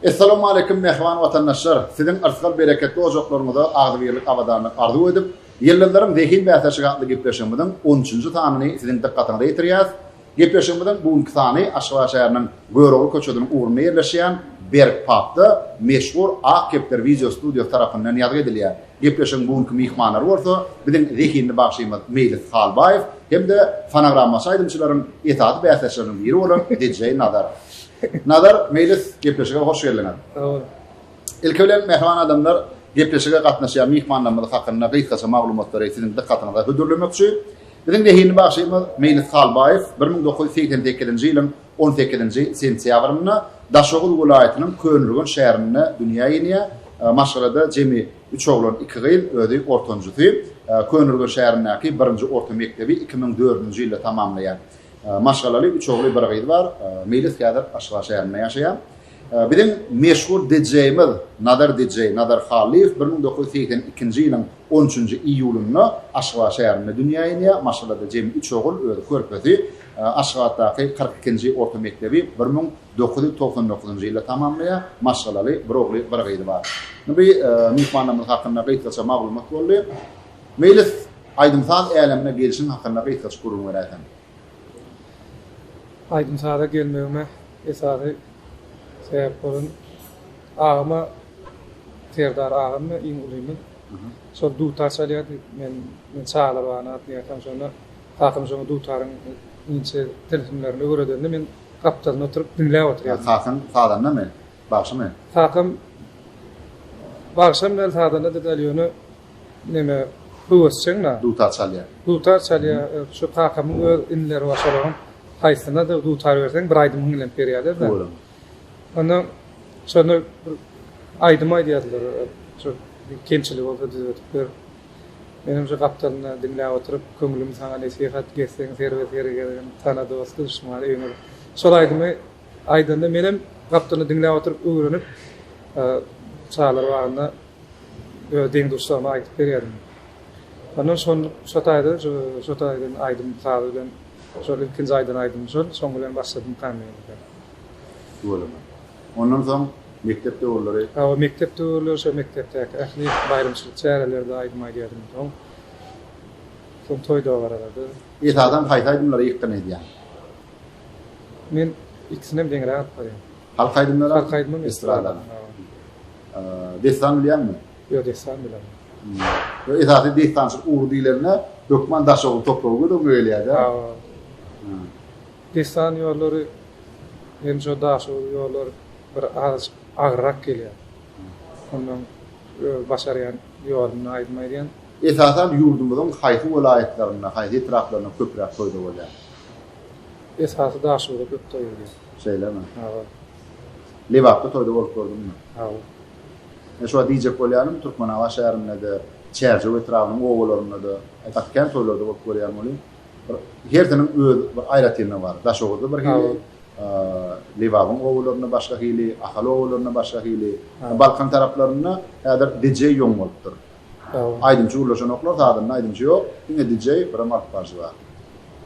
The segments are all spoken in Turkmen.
Essalawmaleýkim mähriban watandaşlar! Siziň yrsgal bereketli ojaklaryňyza agzybirlik abadanlyk arzuw edip, Ýyldyzlaryň zehin bäsleşigi atly gepleşigimiziň on üçünji sanyny siziň dykgatyňyza ýetirýäs. Gepleşigimiziň bu günki sany Aşgabat şäheriniň Görogly köçesiniň ugrunda ýerleşýän Berk pubda meşhur Ak kepder wideo studiýasy tarapyndan ýazgy edilýär. Gepleşigiň bu günki myhmanlary bolsa biziň zehinli bagşymyz Meýlis Halbaýew hem-de fonogrammaçy aýdymçylaryň esasy bäsdeşleriniň biri bolan DJ Nazar. Nazar, Meýlis, gepleşige hoş geldiňiz. Sag boluň. Ilki bilen, mähriban adamlar, gepleşige gatnaşýan myhmanlarymyz hakynda gysgaça maglumatlary siziň dykgatyňyza hödürlemekçi. Biziň zehinli bagşymyz Meýlis Halbaýew 1988-nji ýylyň on sekizinji sentýabrynda Daşoguz welaýatynyň Köneürgenç şäherinde dünýä inýär. Maşgalada jemi üç oglan, iki gyz, özi ortanjysy. Köneürgenç şäherindäki birinji orta mekdebi 2004-nji ýylda tamamlaýar. Maşgalaly, üç ogly, bir gyzy bar. Meýlis häzir Aşgabat şäherinde ýaşaýar. Biziň meşhur DJ-miz Nazar DJ, Nazar Hallyýew 1982-nji ýylyň on üçünji iýulynda Aşgabat şäherinde dünýä inýär. Maşgalada jemi üç ogul, özi körpesi. Aşgabatdaky 42-nji orta mekdebi 1999-njy ýylda tamamlaýar. Maşgalaly, bir ogly, bir gyzy bar. Indi bu myhmanlarymyz hakynda gysgaça maglumat boldy. Meýlis, aýdym-saz älemine gelşiň hakynda gysgaça gürrüň beräýseň. Aýdym-saza gelmegime esasy sebäp bolan agama Serdar agam iň ulymyz. Şol dutar çalýardy. Men men çagalar bagyna gatnaýarkam şonda kakam şoňa dutaryň inçe tilsimlerini öwredende men gapdalynda oturyp diňläp oturýardym. Kakaň sazandamy? Bagşymy? Kakam bagşam däl, sazanda-da däl, ýöne neme höwesjeň-dä. Dutar çalýar. Dutar çalýar. Şu kakamyň öz inileri bar, şolaryň haýsyna-da dutar berseň bir aýdym hiňlenip berýärler-dä. Ondan şonda bir aýdym aýdýardylar. Şo kemçiligi bolsa düzetip ber. Menem şo gapdalynda diňläp oturyp, Köňlüm saňa nesihat, gezseň serbe-ser gezgin, tana dost, duşman öýüňe. Şol aýdymy aýdanda menem gapdalynda diňläp oturyp öwrenip, çagalar bagynda öz deň-duşlaryma aýdyp berýärdim. Ondan şon şo taýda şo taýdan aýdym saz bilen şol ilkinji aýdan aýdymym şol, şoň bilen başladymkam men. Tüweleme. Ondan soň mekdep döwürleri? Hawa, mekdep döwürleri şo mekdepdäki ähli baýramçylyk çärelerde aýdym aýdýardym. Soň soň toý-dabaralarda. Esasan haýsy aýdymlara ýykgyn edýäň? Men ikisinem deňräk alyp barýan. Halk aýdymlaram? Halk aýdymam, estradam. Dessan bilýäňmi? Ýok, dessan bilemok. Ýok, esasy dessançylyk ugry diýlende hökman Daşoguz topragy göz öňüňe gelýär-dä. Hawa. Dessan ýollary hem şo Daşoguz ýollary bir azajyk agyrrak gelýär. Ondan öz başarýan ýolumda aýdym aýdýan. Esasan ýurdumyzyň haýsy welaýatlarynda, haýsy etraplarynda köpräk toýda bolýar? Esasy Daşoguzda köp toý bolýar. Şeýlemi? Hawa. Lebapda toýda bolup gördüňmi? Hawa. Men şu wagt diýjek bolýanym, Türkmenabat şäherinde-de, Çärjew etrabynyň obalarynda-da gaty kän toýlarda bolup görýän welin, bir hersiniň öz bir aýratynlygy bar. Daşoguzda bir hili, Lebabyň obalarynda başga hili, Ahal obalarynda başga hili. Balkan taraplarynda häzir DJ ýoň bolupdyr. Aýdymçy gürleşenoklar, sazanda aýdymçy ýok, diňe DJ, birem alyp baryjy bar.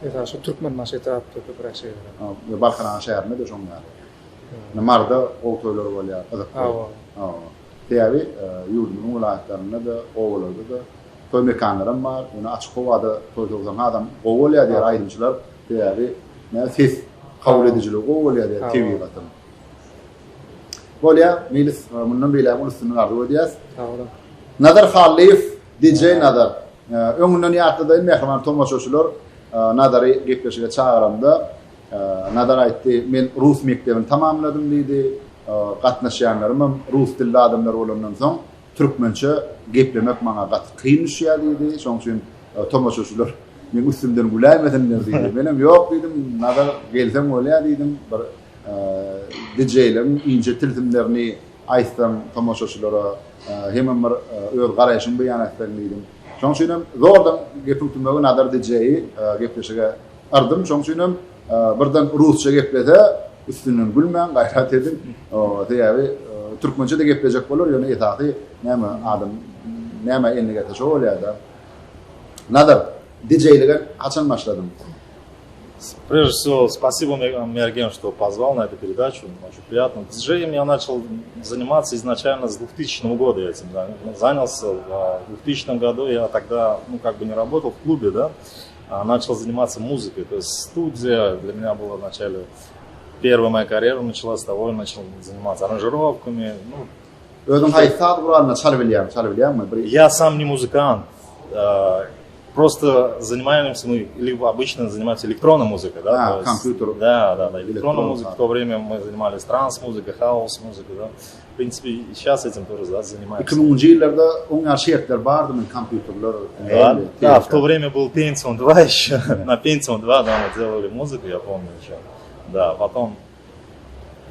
Esasy şu Türkmenbaşy etrapda köpräk şeýle. Balkanabat şäherinde-de şoň ýaly. Maryda gowy toýlar bolýar, gyzykly. Hawa. Sebäbi ýurdumyzyň welaýatlarynda-da, obalarda-da toý mekanlaram bar. Ýöne açyk howada toý sowsaň hasam gowy bolýar diýýär aýdymçylar. Sebäbi näme ses kabul edijiligi gowy bolýar diýýär tebigatyň. Bolýar, Meýlis, mundan beýläk uly üstünlik arzuw edýäs. Sag boluň. Nazar Hallyýew, DJ Nazar. Öňünden ýatladaýyn mähriban tomaşaçylar, Nazary gepleşige çagyramda Nazar aýtdy, men rus mekdebini tamamladym diýdi. Gatnaşýanlarymam rus dilli adamlar bolandan soň, türkmençe geplemek maňa gaty kyn düşýär diýdi. Şonuň üçin tomaşaçylar meň üstümden güläýmesinler diýdi. Menem ýok diýdim, Nazar gelseň bolýar diýdim. Bir DJ-ligiň inçe tilsimlerini aýtsaň tomaşaçylara hemem bir öz garaýşyňy beýan etseň diýdim. Şonuň üçinem zordan gepiň tümegi Nazar DJ-i gepleşige Ardym şoň üçinem birden rusça geplese üstünden gülmäň gaýrat ediň. Sebäbi türkmençe-de geplejek bolar ýöne esasy näme adam nämä endik etse şo bolýar-da. Nazar, DJ-lige haçan başladyň? Прежде всего, спасибо, Мерген, что позвал на эту передачу. Очень приятно. Диджеем я начал заниматься изначально с 2000 года. Я этим занялся. В 2000 году я тогда, ну, как бы не работал в клубе, да, а начал заниматься музыкой. То есть студия для меня была вначале... Первая моя карьера началась с того, я начал заниматься аранжировками. Ну, Özüň haýsy saz guralynda çalyp bilýäň, çalyp bilýäňmi? Bir Я сам не музыкант. Просто занимаемся мы, либо обычно занимаемся электронной музыкой, да? А, компьютер. Да, да, да, электронная музыка. В то время мы занимались транс-музыкой, хаус-музыкой, да. В принципе, и сейчас этим тоже, да, занимаемся. 2000-nji ýyllarda oň ýaly şertler bardymy, kompýuterler? Да, да, в то время был Pentium 2 еще. На Pentium 2, да, мы делали музыку, я помню еще. Да, потом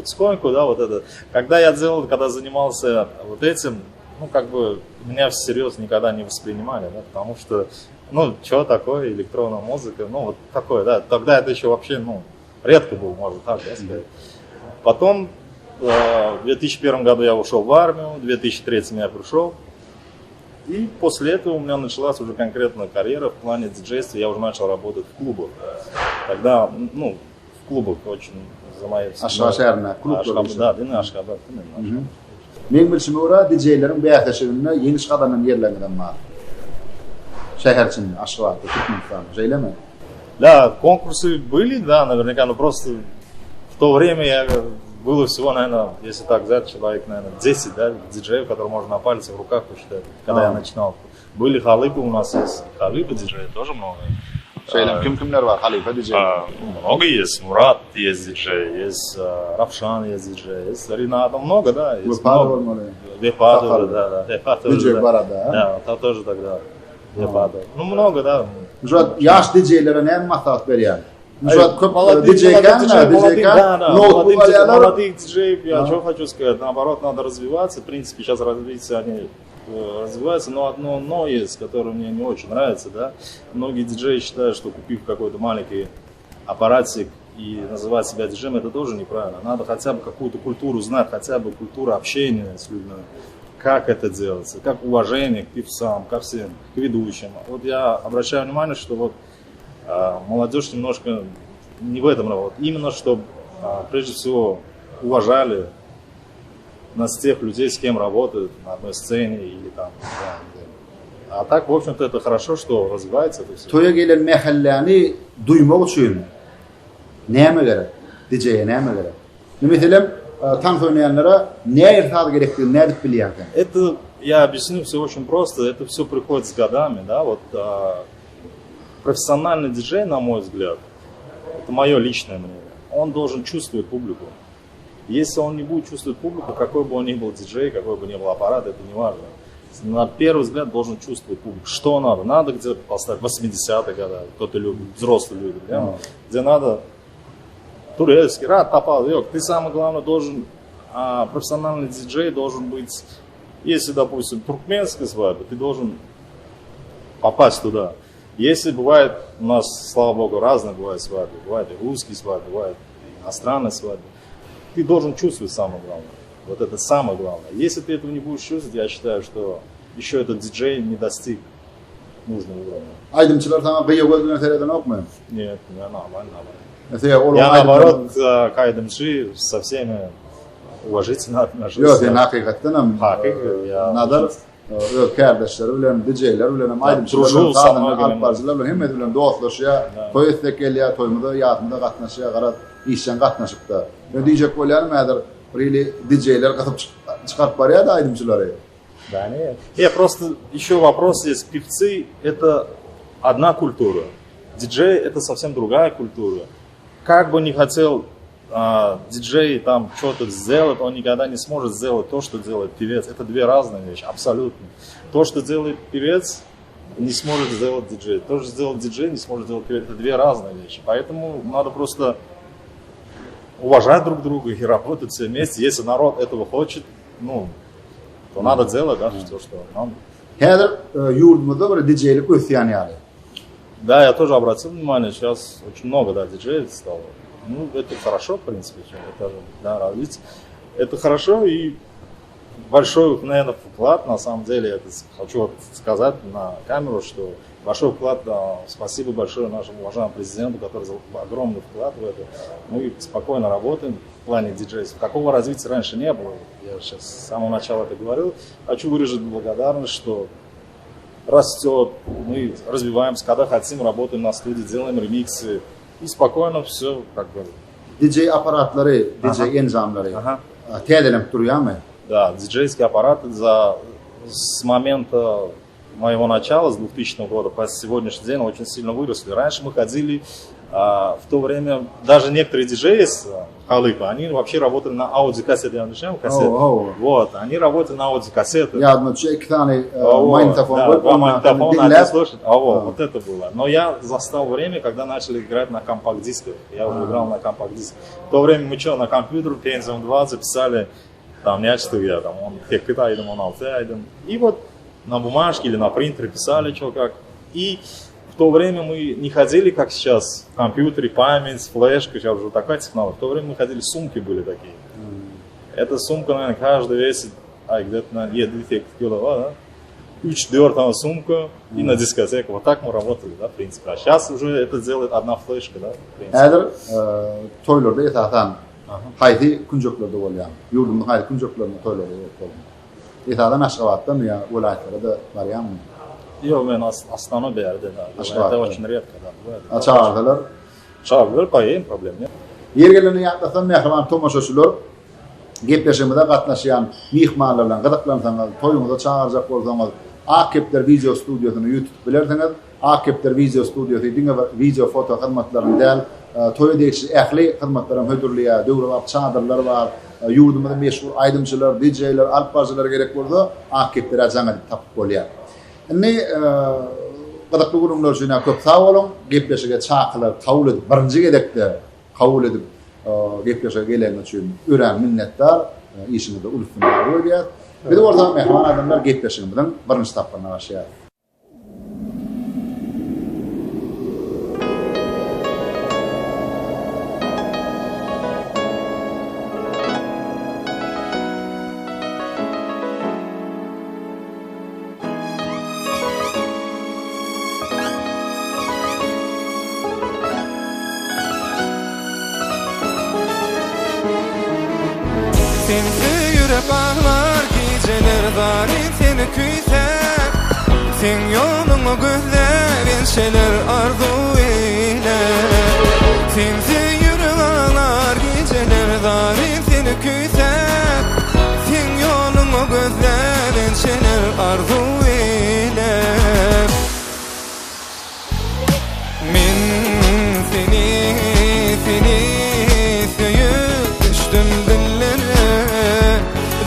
потихоньку, да, вот это. Когда я делал, когда занимался вот этим, ну, как бы, меня всерьез никогда не воспринимали, да, потому что, ну, что такое электронная музыка, ну, вот такое, да, тогда это еще вообще, ну, редко было, можно так, да, сказать. Потом, э, в 2001 году я ушел в армию, в 2003 я пришел, и после этого у меня началась уже конкретно карьера в плане диджейства, я уже начал работать в клубах. Тогда, ну, в клубах очень за мои... Aşgabat şäherinde klublarda işledim. Da, diňe Aşgabat. Meň bilşime görä, DJ-leriň bäsleşiginde ýeňiş gazanan ýerleriňizem bar. Şäher içinde, Aşgabatda, Türkmenistanda, şeýlemi? Да, конкурсы были, да, наверняка, но просто в то время я было всего, наверное, если так взять, человек, наверное, 10, да, диджеев, которые можно на пальцах в руках посчитать, когда я начинал. Были халыпы у нас есть, халыпы диджеи тоже много. Şeýle kim kimler bar halypa DJ? Много есть. Мурат есть диджей, есть Равшан есть диджей, есть Рената, много, да. Есть Wepa bolmaly. Wepa тоже, да, да. Wepa тоже. DJ barada. Да, та тоже тогда. Wepa да. Ну, много, да. Şu ýaş DJ-lere näme maslahat berýäň? Şu köp DJ kän, DJ kän, ноутбук alýarlar. Молодых диджеев, я что хочу сказать, наоборот, надо развиваться. В принципе, сейчас развитие они Э, развивается, но одно но есть, которое мне не очень нравится, да. Многие диджеи считают, что купив какой-то маленький аппаратик и называть себя диджеем, это тоже неправильно. Надо хотя бы какую-то культуру знать, хотя бы культуру общения с людьми, как это делается, как уважение к певцам, ко всем, к ведущим. Вот я обращаю внимание, что вот а, молодежь немножко не в этом работает. Именно, чтобы а, прежде всего уважали нас тех людей, с кем работают на одной сцене или там. Да, а так, в общем-то, это хорошо, что развивается это все. Toýa gelen mähelläni duýmak üçin näme gerek? DJ-ye näme gerek? Meselem, tans oýnaýanlara nähili saz gerekdigini nädip bilýäň sen? Это, я объясню, все очень просто. Это все приходит с годами, да, вот а, профессиональный диджей, на мой взгляд, это мое личное мнение, он должен чувствовать публику. Если он не будет чувствовать публику, какой бы он ни был диджей, какой бы ни был аппарат, это не важно. На первый взгляд должен чувствовать публику. Что надо? Надо где-то поставить 80-е годы, кто-то любит, взрослые любят, да? Mm. где надо турецкий, рад попал, йог. Ты самое главное должен, а, профессиональный диджей должен быть, если, допустим, туркменская свадьба, ты должен попасть туда. Если бывает, у нас, слава богу, разные бывают свадьбы, бывают и русские свадьбы, бывают и иностранные свадьбы. Ты должен чувствовать самое главное. Вот это самое главное. Если ты этого не будешь чувствовать, я считаю, что еще этот диджей не достиг нужного уровня. Aýdymçylar saňa gyýa göz bilen seredenokmy? Нет, я нормально, нормально. Я наоборот, к aýdymçy со всеми уважительно отношусь. Ýok, sen hakykatdanam Hakyky, Nazar öz kärdeşleri bilen, DJ-ler bilen hem aýdymçylar bilen, sazanda alyp baryjylar bilen hemmesi bilen dostlaşýar. Toý etsek gelýär, toýumyza, ýasymyza gatnaşýar, garaz işjeň gatnaşykda. Ýöne diýjek bolýanym häzir bir hili DJ-ler gysyp çykaryp barýar-da aýdymçylary. Да нет. Я просто еще вопрос есть. Певцы это одна культура. Диджей это совсем другая культура. Как бы ни хотел а, диджей там что-то сделать, он никогда не сможет сделать то, что делает певец. Это две разные вещи, абсолютно. То, что делает певец, не сможет сделать диджей. То, что сделает диджей, не сможет сделать певец. Это две разные вещи. Поэтому надо просто уважать друг друга и работать все вместе. Если народ этого хочет, ну, то надо делать, да, что, что нам. Häzir ýurdumyzda bir DJ-lik ösýän ýaly. Да, я тоже обратил внимание, сейчас очень много, да, диджеев стало. Ну, это хорошо, в принципе, это, да, развитие. Это хорошо и большой, наверное, вклад, на самом деле, это хочу вот сказать на камеру, что Большой вклад, спасибо большое нашему уважаемому президенту, который сделал огромный вклад в это. Мы спокойно работаем в плане диджейства. Такого развития раньше не было. Я сейчас с самого начала это говорил. Хочу выразить благодарность, что растет, мы развиваемся, когда хотим, работаем на студии, делаем ремиксы. И спокойно все как бы. DJ apparatlary, DJ enjamlary täzelenip durýarmy? Да, диджейские аппараты за, с момента моего начала, с 2000 года по сегодняшний день очень сильно выросли. Раньше мы ходили, а, в то время, даже некоторые диджеи с Халыка, они вообще работали на аудиокассете, я начинал кассеты. Вот, они работали на аудиокассеты. Ýadyma düşýär, iki sany magnitofon goýup, два magnitofona, один слушать. А вот, вот это было. Но я застал время, когда начали играть на компакт-дисках. Я уже играл на компакт-дисках. В то время мы что, на компьютер Pentium 2 записали, там, näçe я, там, on sekiz aýdym, 16 aýdym. И вот на бумажке или на принтере писали, что как. И в то время мы не ходили, как сейчас, в компьютере, память, флешка, сейчас уже такая технология. В то время мы ходили, сумки были такие. Эта сумка, наверное, каждый весит, ай, где-то на 7 кило, да? Üç-dört tane сумка и на дискотеку. Вот так мы работали, да, в принципе. А сейчас уже это делает одна флешка, да, в принципе. Häzir toýlarda esasan haýsy künjeklerde bolýaň? Ýurdumyzyň haýsy künjeklerinde toýlarda bolup bolýaň? Esasan Aşgabatdamy ýa welaýatlara-da barýaňmy? Ýok, men основной bärde, da. Aşgabatda. Это очень редко, да, бывает. A çagyrsalar? Çagyrsalar, poедем, problem нет. Ýeri gelende ýatlasam, mähriban tomaşaçylar, gepleşigimize gatnaşýan myhmanlar bilen gyzyklansaňyz, toýuňyza çagyrjak bolsaňyz, Ak kepder wideo studiýasyna ýüz tutup bilersiňiz. Ak kepder wideo studiýasy diňe bir wideo, foto hyzmatlaryny däl, toýa degişli ähli hyzmatlaram hödürleýär. Döwrebap çadyrlar bar. Ýurdumyzyň meşhur aýdymçylar, DJ-ler, alyp baryjylar gerek bolsa, Ak kepderä jaň edip tapyp bolýar. Indi gyzykly gürrüňler üçin köp sag boluň. Gepleşige çakylygy kabul edip, birinji gezekde kabul edip gepleşige geleniňiz üçin örän minnetdar. Işiňizde uly üstünlik arzuw edýäris. Biz bolsa mähriban adamlar gepleşigimiziň birinji tapgyryna başlaýarys. Sensiz ýürek aglar gijeler zaryn seni küýsäp Seň ýoluňy gözläp ençeler arzuw eýläp Sensiz ýürek aglar gijeler zaryn seni küýsäp Seň ýoluňy gözläp ençeler arzuw eýläp Men seni, seni söýüp düşdüm dillere,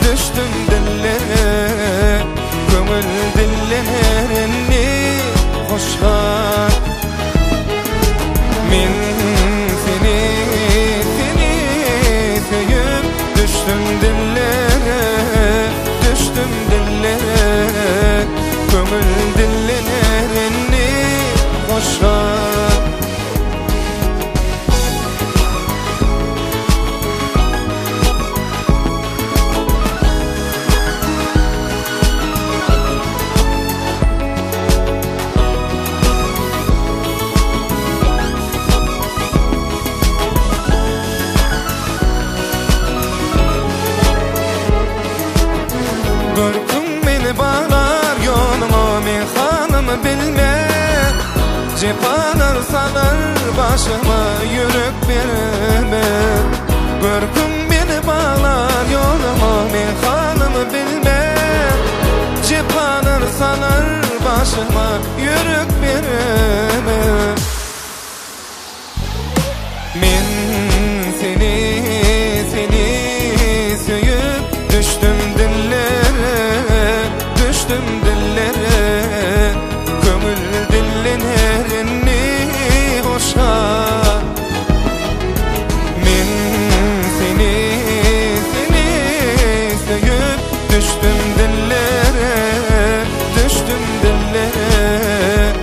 düşdüm dillere Köňül dillener indi hoş gal Men seni, seni söýüp düşdüm dillere, düşdüm dillere Köňül dillener indi hoş gal. Görküň meni baglar ýoluňa men halymy bilmen Jepalar salar başyma ýürek bermen Görküň meni baglar ýoluňa men halymy bilmen Jepalar salar başyma ýürek bermen Men seni, seni söýüp düşdüm dillere, düşdüm dillere Köňül dillener indi hoşa Men seni, seni söýüp düşdüm dillere, düşdüm dillere.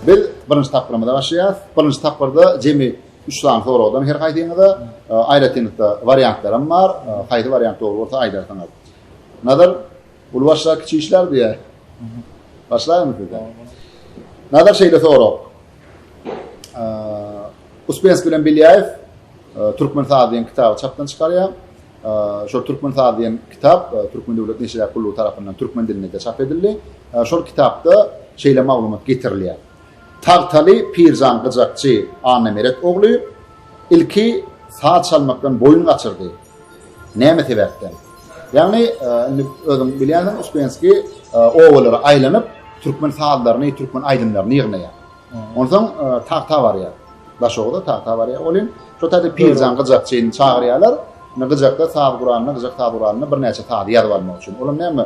Biz birinji tapgyrymyza başlaýarys. Birinji tapgyrda jemi üç sany soragdan her haýsyňyza aýratynlykda wariantlaram bar. Haýsy wariant dogry bolsa aýdarsyňyz. Nazar, uly başlar, kiçi işlär diýýär. Başlaýarmy sizden? Nazar şeýle sorag. Uspenskiý bilen Belýaýew Türkmen sazy diýen kitaby çapdan çykarýar. Şol Türkmen sazy diýen kitap Türkmen döwlet neşirýat gullugy tarapyndan türkmen dilinde-de çap edildi. Şol kitapda şeýle maglumat getirilýär. Tagtaly Pirjan gyjakçy Annameret ogly ilki saz çalmakdan boýun gaçyrdy. Näme sebäpden? Ýagny, indi özüň bilýänsiň, Uspenskiý obalara aýlanyp, türkmen sazlaryny, türkmen aýdymlaryny ýygnaýar. Onsoň tagta barýar. Daşoguza tagta barýar welin, şo taýda Pirjan gyjakçyny çagyrýarlar. Indi gyjakda saz guralynda, gyjak saz guralynda birnäçe sazy ýazyp almak üçin. Olam näme,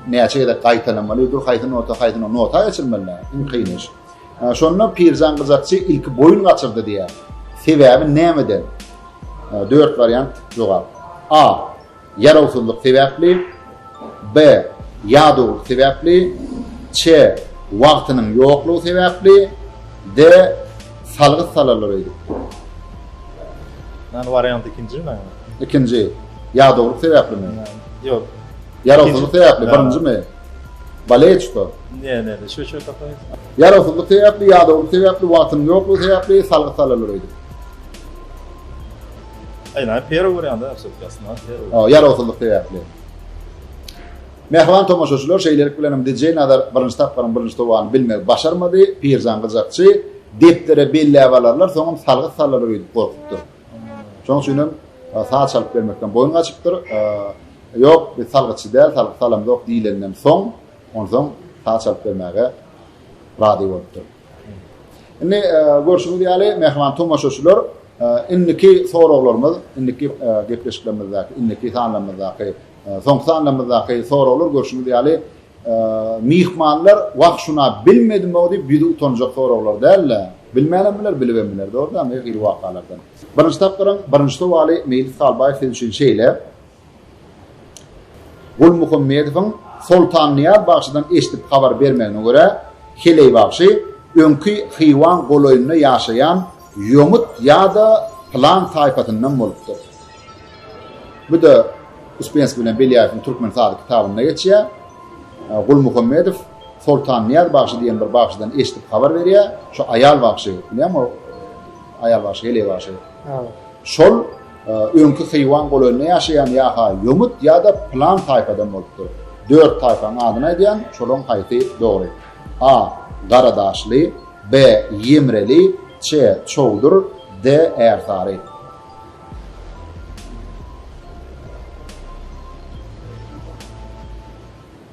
näçe gezek gaýtalamaly, dur haýsy nota, haýsy nota geçirmeli, iň kyn iş. Şonda Pirjan gyjakçy ilki boýun gaçyrdy diýýär. Sebäbi nämeden? Dört wariant jogap. A. Ýarawsyzlyk sebäpli. B. Ýadawlyk sebäpli. Ç. Wagtynyň ýoklugy sebäpli. D. Salgyt salarlar öýdüp. Näme wariant ikinji mi? Ikinji. Ýadawlyk sebäplimi? Ýok. Ýarawsyzlyk sebäpli birinjimi? Boleýt şto? Ne, ne, ne, şo şo kapaý. Ýarawsyzlyk sebäpli, ýadawlyk sebäpli, wagtynyň ýoklugy sebäpli salgyt salarlar öýdüp. Aý, näme первый wariant da всё-таки aslynda первый. Ha, ýarawsyzlyk sebäpli. Mähriban tomaşaçylar, şeýlelik bilenem DJ Nazar birinji tapgyryň birinji sowalyny bilmegi başarmady. Pirjan gyjakçy depdere belläp alarlar, soňam salgyt salarlar öýdüp gorkupdyr. Şonuň üçin hem saz çalyp bermekden boýun gaçypdyr. Ýok, biz salgytçy däl, salgyt salamzok diýlenden soň, onsoň saz çalyp bermäge razy bolupdyr. Indi görşüňiz ýaly, mähriban tomaşaçylar, indiki soraglarymyz, indiki gepleşiklerimizdäki, indiki sanlarymyzdaky, soňky sanlarymyzdaky soraglar görşüňiz ýaly, myhmanlar wah şuna bilmedim-ow diýip ýüzi utanjak soraglar däl-de, bilmänem biler, bilibem biler, dogry dälmi, her hili wakalardan. Birinji tapgyryň birinji sowaly Meýlis Halbaýew siz üçin şeýle. Gulmuhammedowyň Soltannyýaz bagşydan eşidip habar bermegine görä, Heleý bagşy öňki Hywaň golaýynda ýaşaýan ýomut ýa-da pylan taýpasyndan bolupdyr. Bu-da Uspenskiý bilen Belýaýewiň Türkmen sazy kitabynda geçýär. Gulmuhammedow Soltannyýaz bagşy diýen bir bagşydan eşidip habar berýär. Şo aýal bagşy, bilýäňmi o aýal bagşy, heleý bagşy. Şol Öňki Hywaň golaýynda ýaşaýan ýa-ha ýomut ýa-da pylan taýpadan bolupdyr. Dört taýpaň adyny aýdýan, şolaň haýsy dogry? A. Garadaşly B. Ýemreli Ç. Çowdur D. Ärsary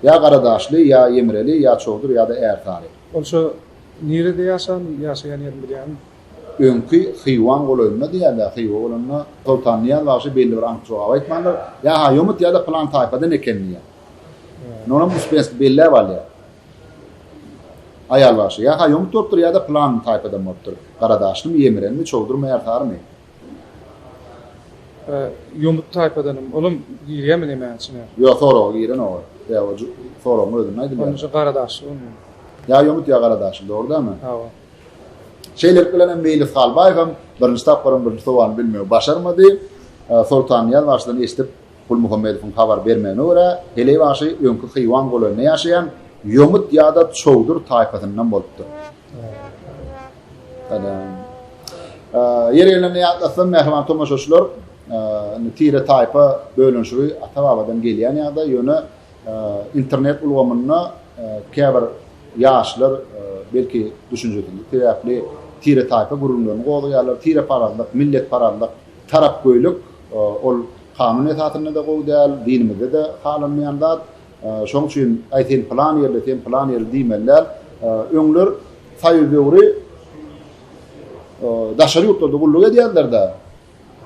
Ýa Garadaşly, ýa Ýemreli, ýa Çowdur ýa-da Ärsary. Ol şo nirede ýaşan, ýaşaýan ýerini bilýäňmi? Öňki Hywaň golaýynda diýýärler, Hywa bolanda Soltannyýaz bagşy belli bir anyk jogap aýtmandyr. Ýa-ha ýomut ýa-da pylan taýpadan eken diýýär. Indi onam Uspenskiý belläp alýar. Aýal bagşy ýa-ha ýomut bolupdyr ýa-da pylan taýpadan bolupdyr. Garadaşlymy, ýemrenmi, çowdurmy, ärsarymy? Ýomut taýpadanam, olam girýärmi nemäň içine? Ýok, soraga girenok ol. Ýa o soragyň özünde aýdylýar. Onda şo garadaşly bolmaly. Ýa ýomut ýa garadaşly, dogry dälmi? Hawa. Şeýlelik bilen hem Meýlis Halbaýew hem birinji tapgyryň birinji sowalyny bilmegi başarmady. Soltannyýaz bagşydan eşidip, Gulmuhammedowyň habar bermegine görä, Heleý bagşy öňki Hywaň golaýynda ýaşaýan ýomut ýa-da çowdur taýpasyndan bolupdyr. Ýeri gelende ýatlatsam, mähriban tomaşaçylar, indi tire-taýpa bölünişigi ata-babadan gelýän ýagdaý, ýöne Internet ulgamynda käbir ýaşlar belki düşünjesizlik sebäpli tire-taýpa gürrüňlerini gozgaýarlar. Tireparazlyk, milletparazlyk, tarapgöýlük ol kanun esasynda-da gowy däl, dinimizde-de halanmaýan zat. Şonuň üçin aý sen pylan ýerli, sen pylan ýerli diýmeli däl. Öňler soýuz döwri daşary ýurtlarda gulluk edýärler-de.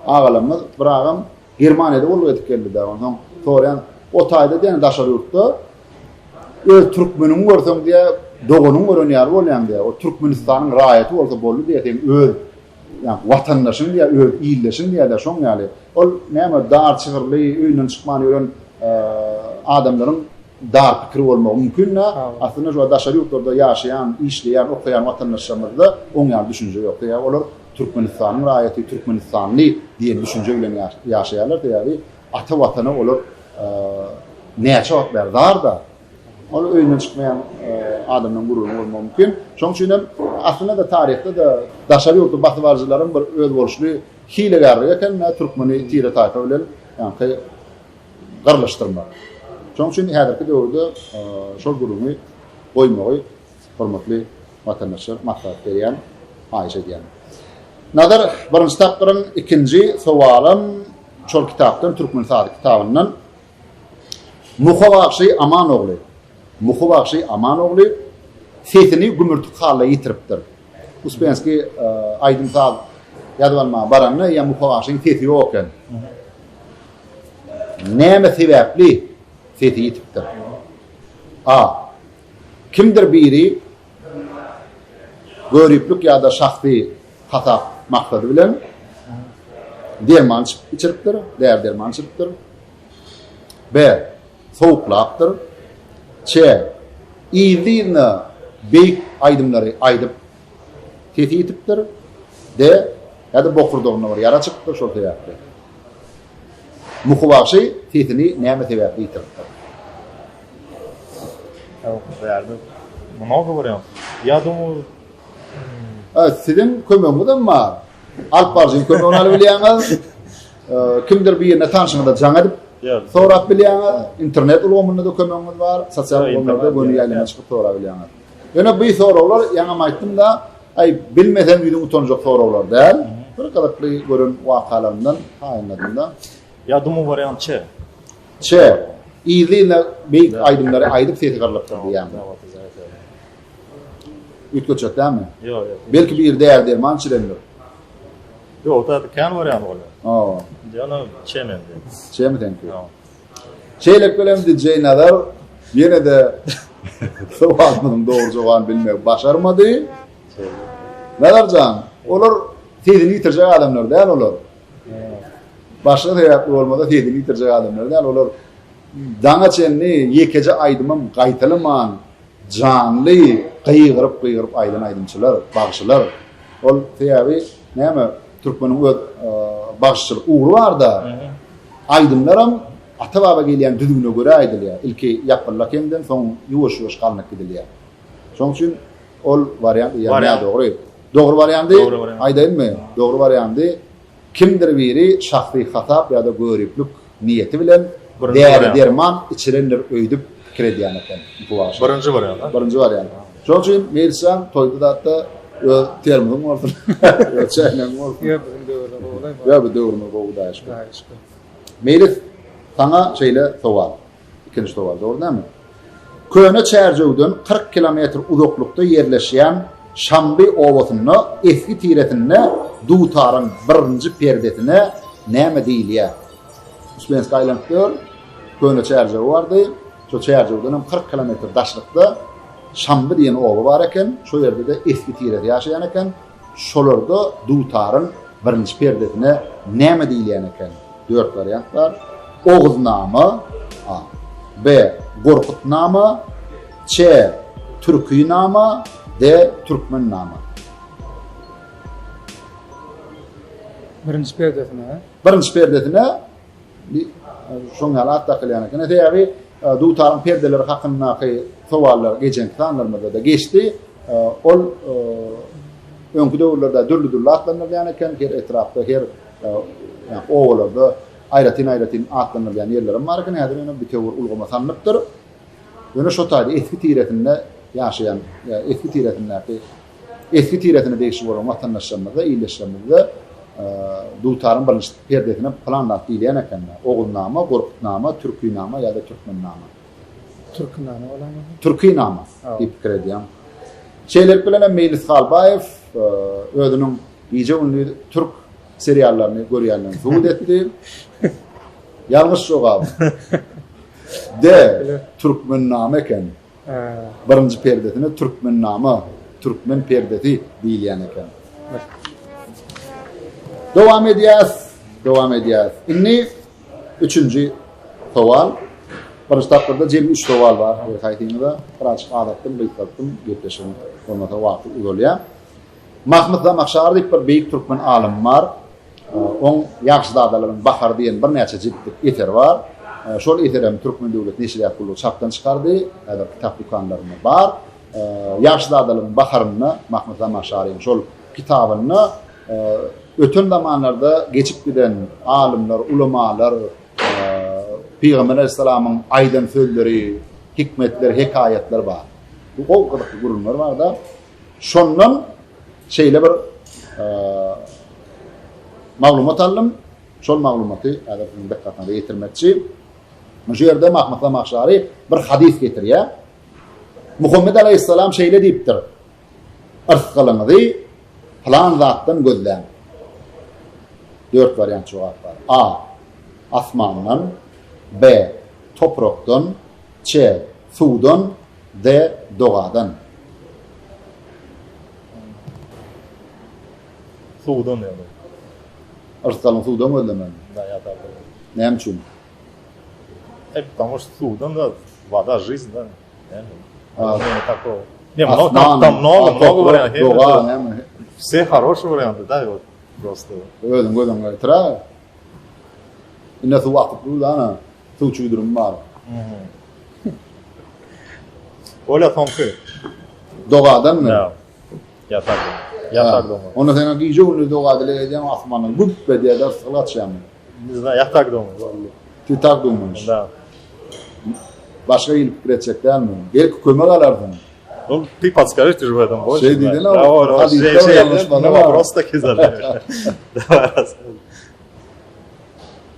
Agalarymyz, bir agam Germaniýada gulluk edip geldi-de, onsoň soraýan, o taýda diýen daşary ýurtda öz türkmeniňi görseň diýä, doganyňy gören ýaly bolýaň diýä. O Türkmenistanyň raýaty bolsa boldy diýä, seň öz ýa watandaşyň diýä, öz ildeşiň diýä-de, şoň ýaly. Ol näme dar çygyrly, öýünden çykman ýören adamlaryň. dar pikir bolmagy mümkin-dä. Aslynda şu daşary ýurtlarda ýaşaýan, işleýän, okaýan watandaşlarymyzda oň ýaly düşünje ýok. Sebäbi olar Türkmenistanyň raýaty, türkmenistanly diýen düşünje bilen ýaşaýarlar. Sebäbi ata Watana olar näçe wagt bäri zar-da. Ol öýünden çykmaýan adamdan gürrüň bolmagy mümkin. Şonuň üçin hem aslynda-da taryhda-da daşary ýurtly basybalyjylaryň bir özboluşly hilegärligi eken-dä türkmeni tire-taýpa bilen ýaňky gyrlyşdyrmak. Şonuň üçin häzirki döwürde şol gürrüňi goýmagy hormatly watandaşlar maslahat berýän, haýyş edýän. Nazar birinji tapgyryň ikinji sowalam şol kitapdan Türkmen sazy kitabyndan Muhy bagşy Aman ogly Muhy bagşy Aman ogly sesini gümürtik halda ýitiripdir. Uspenskiý aýdym-saz ýazyp almaga baranda eýýäm Muhy bagşyň sesi ýok eken. Näme sebäpli sesi ýitipdir? A. Kimdir biri göriplik ýa-da şahsy hasap maksady bilen derman içiripdir, däri-derman içiripdir. B. Sowuklapdyr. Ç. Yzly-yzyna beýik aýdymlary aýdyp sesi ýitipdir. D. Ýa-da bokurdagynda bir ýara çykypdyr, şol sebäpli. Muhy bagşy sesini näme sebäpli ýitiripdir? Bärde mnogo wariantов. Ya думаю, Siziň kömegiňizem bar. Alyp baryjyň kömegini alyp bilýäňiz. Kimdir birine tanşyňyza jaň edip sorap bilýäňiz. Internet ulgamynda-da kömegiňiz bar. Sosial ulgamlarda göni ýaýlyma çykyp sorap bilýäňiz. Ýöne bu soraglar ýaňam aýtdym-da, aý bilmeseň ýüzüň utanjak soraglar däl. Bir gyzykly gören wakalarymdan taýynladym-da. Ýa думаю wariant Ç. Ç. Yzly-yzyna beýik aýdymlary aýdyp sesi gyrlypdyr diýýäňmi? Üýtgetjek dälmi? Ýok, ýok. Belki biri däri-derman içirendir. Ýok, o kän wariant bolýar. Hawa. Ýöne Ç mende. Ç-mi seňki? Hawa. Şeýlelik bilen DJ Nazar ýene-de sowalymyzyň dogry jogabyny bilmegi başarmady. Nazar jan, olar sesini ýitirjek adamlar däl olar. Başga sebäpli bolmasa sesini ýitirjek adamlar däl olar. Daňa çenli ýekeje aýdymam gaýtalaman janly gygyryp-gygyryp aýdan aýdymçylar, bagşylar. Ol sebäbi näme türkmeniň öz bagşyçylyk ugry bar-da. Aýdymlaram ata-baba gelýän düzgüne görä aýdylýar. Ilki ýapyllak heňden, soň ýuwaş-ýuwaş galnyp gidilýär. Şonuň üçin ol wariant eýýäm nädogry. Dogry wariandy aýdaýynmy? Dogry wariandy kimdir biri şahsy hasap ýa-da göriplik niýeti bilen däri-derman içirendir öýdüp pikir edýän eken bu bagşy. Birinji wariant. Birinji wariant. Şonuň üçin Meýlisjan toýda zatda öz termiziň bolsun, öz çäýnegiň bolsun. Ýok, biziň döwürler gowy-laý. Ýok, bu döwrümiz gowy Hudaýa şükür. Hudaýa şükür. Meýlis, saňa şeýle sowal. Ikinji sowal, dogry dälmi? Köne Çärjewden 40 kilometr uzaklykda ýerleşýän Şamby obasynda esgi tiresinde dutaryň birinji perdesine näme diýilýär? Uspenskiý aýlanyp ýör. Köne Çärjew bardy. Şo Çärjewden hem 40 kilometr daşlykda Şamby diýen oba bar eken. Şo ýerde-de esgi tiresi ýaşaýan eken. Şolarda dutaryň birinji perdesine näme diýilýän eken? Dört wariant bar. Oguznama, A. B. Gorkutnama, Ç. Türkinama, D. Türkmennama. Birinji perdesine. Birinji perdesine Şoň ýaly at dakylýan eken. Sebäbi dutaryň perdeleri hakyndaky sowallar geçenki sanlarymyzda-da geçdi. Ol öňki döwürlerde dürli-dürli atlandyrylýan eken. Her etrapda, her obalarda aýratyn-aýratyn atlandyrylýan ýerlerem bar eken. Häzir ýöne bitewi bir ulgama salnypdyr. Ýöne şo taýda esgi tiresinde ýaşaýan, esgi tiresindäki Esgi tiresine degişli bolan watandaşlarymyzda, ildeşlerimizde dutaryň birinji perdesine pylan zat diýilýän eken-dä. Oguznama, Gorkutnama, Türkinama ýa-da Türkmennama. Türkinama bolaýmasa? Türkinama diýip pikir edýän. Şeýlelik bilen hem Meýlis Halbaýew özüniň gije-gündiz türk seriallaryny görýändigini subut etdi. Ýalňyş jogap. D. Türkmennama eken. Birinji perdesine Türkmennama, Türkmen perdesi diýilýän eken. Dowam edýäs, dowam edýäs. Indi üçünji sowal. Birinji tapgyrda jemi üç sowal bar her haýsyňyza. Birazjyk azaltdym, gysgaltdym, gepleşigiň bolmasa wagty uzalýar. Mahmyt Zamahşary diýip bir beýik türkmen alymy bar. Oň Ýagşyzadalaryň bahary diýen birnäçe jiltlik eseri bar. Şol eserem Türkmen döwlet neşirýat gullugy çapdan çykardy. Häzir kitap dükanlarynda bar. Ýagşyzadalaryň baharynda Mahmyt Zamahşaryň şol kitabynda öten zamanlarda geçip giden alymlar, ulamalar, Pygamber aleyhissalamyň aýdan sözleri, hikmetler, hekaýatlar bar. Bu gowy gyzykly gürrüňler bar-da. Şondan şeýle bir maglumat aldym. Şol maglumaty häzir siziň dykgatyňyza ýetirmekçi. Şu ýerde Mahmyt Zamahşary bir hadys getirýär. Muhammet aleyhissalam şeýle diýipdir. Yrsgalyňyzy pylan zatdan gözläň. Dört wariant jogap bar. A. Asmandan B. Toprakdan C. Suwdan D. Dogadan. Suwdan ýa-da. Yrsgalyň suwdan gözlemeli. Da, ýa tak bolýar. Näme üçin? E, потому что suwdan da вода жизнь da. Näme? A. Такого. Не, много, там, там много, много вариантов. Doga, näme? Все хорошие варианты, да, вот просто. Özüň gözüňe getir-ä. Ine suw akyp dur ana. Suw çüwdürim bar. Olya soňky. Dogadanmy? Ýa. Ýa tak doga. Ýa tak doga. Onda sen gije gündüz doga dileg edýäň, asmandan güp edýär, rysgyl açýarmy? Ne знаю, я так думаю. Ты так думаешь? Да. Başga hili pikir etjek dälmi? Belki kömek alarsyň. Ну, ты подскажи, ты же в этом больше. Şey diýdin, Да, вот, hadysda şey, şey, ýalňyşmaly ну, bar. вопрос таки задаешь. Давай рассказывай.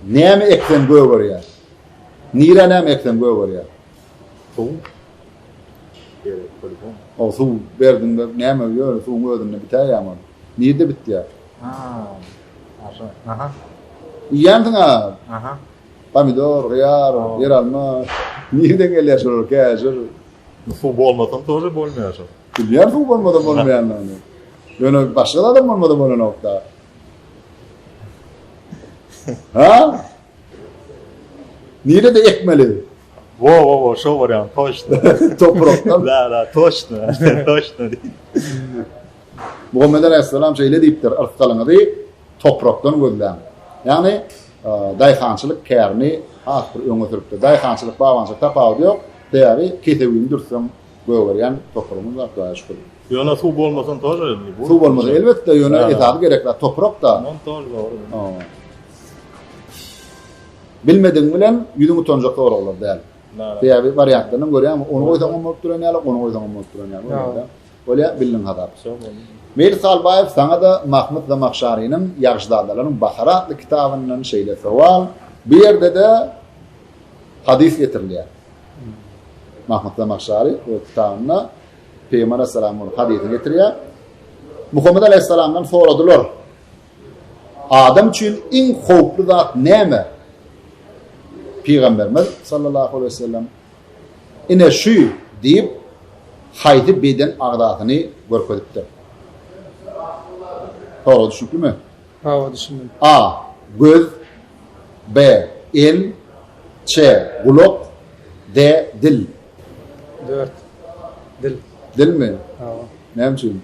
Näme ekseň gögerýär? Nirä näme ekseň gögerýär? Suw. Gerek, po-любому. O suw berdiňde näme ýöne suwuň özünde bitäýýärmi ol? Nirde bitýär? Aha. Iýýänsiň-ä. Aha. Pomidor, hyýar, ýeralma. Nirden gelýär şolar käşir? Suw bolmasa тоже bolmaýar şol. Bilýän suw bolmasa bolmaýanyny. Ýöne başga zadam bolmasa bolanok-da. Ha? Nirede ekmeli? Wo, wo, wo, şo wariant, toçno. Toprakdan. Da, da, toçno, toçno. Muhammed aleyhisselam şeýle diýipdir, Yrsgalyňyzy toprakdan gözläň. Ýagny daýhançylyk kärini has bir öňe sürüpdir. Daýhançylyk, bagbançylyk tapawudy ýok. Sebäbi kesewini dürtseň gögerýän topragymyz bar, Hudaýa şükür. Ýöne suw bolmasa тоже ne Suw bolmasa elbetde, ýöne esasy gerek zat toprak-da. On тоже dogry. Bilmedigiň bilen ýüzüň utanjak soraglar däl. Sebäbi wariantlaryny görýäňmi, ony goýsaňam bolup duran ýaly, ony goýsaňam bolup duran ýaly. Bolýa, bildiň hasap. Meýlis Halbaýew saňa-da Mahmyt Zamahşarynyň Ýagşyzadalaryň bahary atly kitabyndan şeýle sowal. Bu ýerde-de hadys getirilýär. Mahmyt Zamahşary öz kitabynda Pygamber aleyhissalamyň hadysyny getirýär. Muhammet aleyhissalamdan soradylar. Adam üçin iň howply zat näme? Pygamberimiz sallallahu aleyhi ve sellem ine şu diýip haýsy beden agzasyny görkezipdir? Sorag düşnüklimi? Hawa, düşündim. A. Göz B. El C. Gulak D. Dil 4. Dil. Dilmi? Hawa. Näme üçin?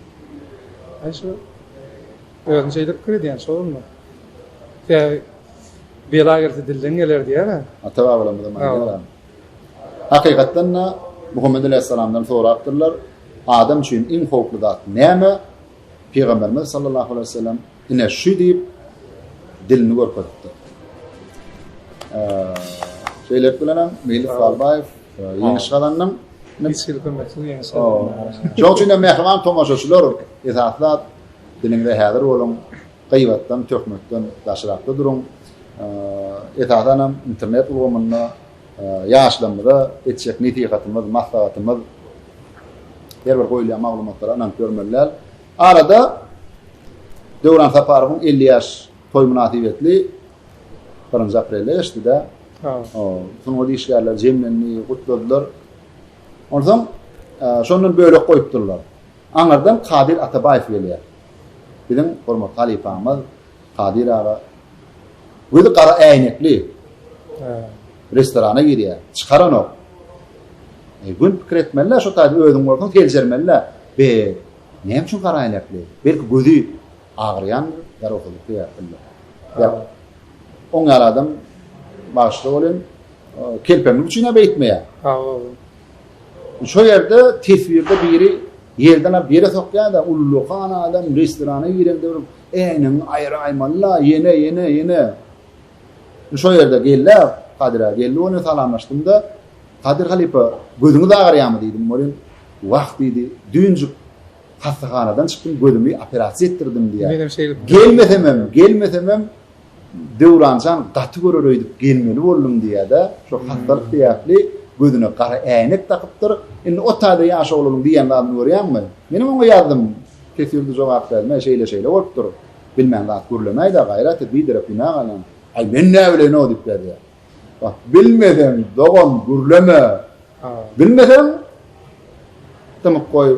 Aý şu özüm şeýle pikir edýän şolmy? Sebäbi bela gelse dilden geler diýýär-ä. Ata-babalarymyzam aýdýarlar. Hakykatdan-da Muhammet aleýhissalamdan sorapdyrlar, Adam üçin iň howply zat näme? Pygamberimiz sallallahu aleýhi we sellem ine şu diýip dilini görkezipdir. Şeýlelik bilenem Meýlis Halbaýew ýeňiş gazandyň. Hiç hili kömeksiz ýeňiş gazandym. Şonuň üçin hem mähriban tomaşaçylar, esasy zat diliňize häzir boluň, gyýbatdan, töhmetden daşrakda duruň. Esasan hem internet ulgamynda ýaşlarymyza etjek nesihatymyz, maslahatymyz her bir goýulýan maglumatlara ynanyp ýörmeli däl. Arada Döwran Saparowyň 50 ýaş toý mynasybetli birinji aprelde geçdi-de. Sungat işgärleri jemlendi, gutladylar. Onsoň şondan bölek goýupdyrlar. Aňyrdan Kadyr Atabaýew gelýär. Biziň hormatly halypamyz Kadyr aga. Gözi gara äýnekli. Restorana girýär. Çykaranok. E, gün pikir etmeli-dä şo taýda özüň bolsaň seljermeli-dä. Be, näme üçin gara äýnekli? Belki gözi agyrýandyr, ýarawsyzlyk sebäplindir. Ýa oň ýaly adam bagyşla welin, kelpeňlik üçin-ä beýtmeýär. Hawa. Şo ýerde teswirde biri ýerden alyp ýere sokýar-da, ullakan adam restorana girende bir äýnegiňi aýyraýmaly-la, ýene, ýene, ýene. Şo ýerde geldi-ä, Kadyr aga geldi, onuň salamlaşdym-da, Kadyr halypa, gözüňiz agyrýarmy diýdim welin, Wah diýdi, düýnjük hassahanadan çykdym, gözümi operasiýa etdirdim diýýär. Menem şeýle. Gelmesemem, gelmesemem Döwranjan gaty görer öýdüp gelmeli boldum diýýär-de, şo hassalyk sebäpli gözüne gara äýnek dakypdyr. Indi o taýda ýaş oglanyň diýýän zadyny görýäňmi? Menem oňa ýazdym, teswirde jogap berme, şeýle-şeýle bolupdyr. Bilmän zat gürlemäý-dä, gaýrat et, biderek günä galýaň. Aý, men näbileýin-ow diýip ýazýar. Bak, bilmeseň, dogan, gürleme. Bilmeseň, dymyp goý.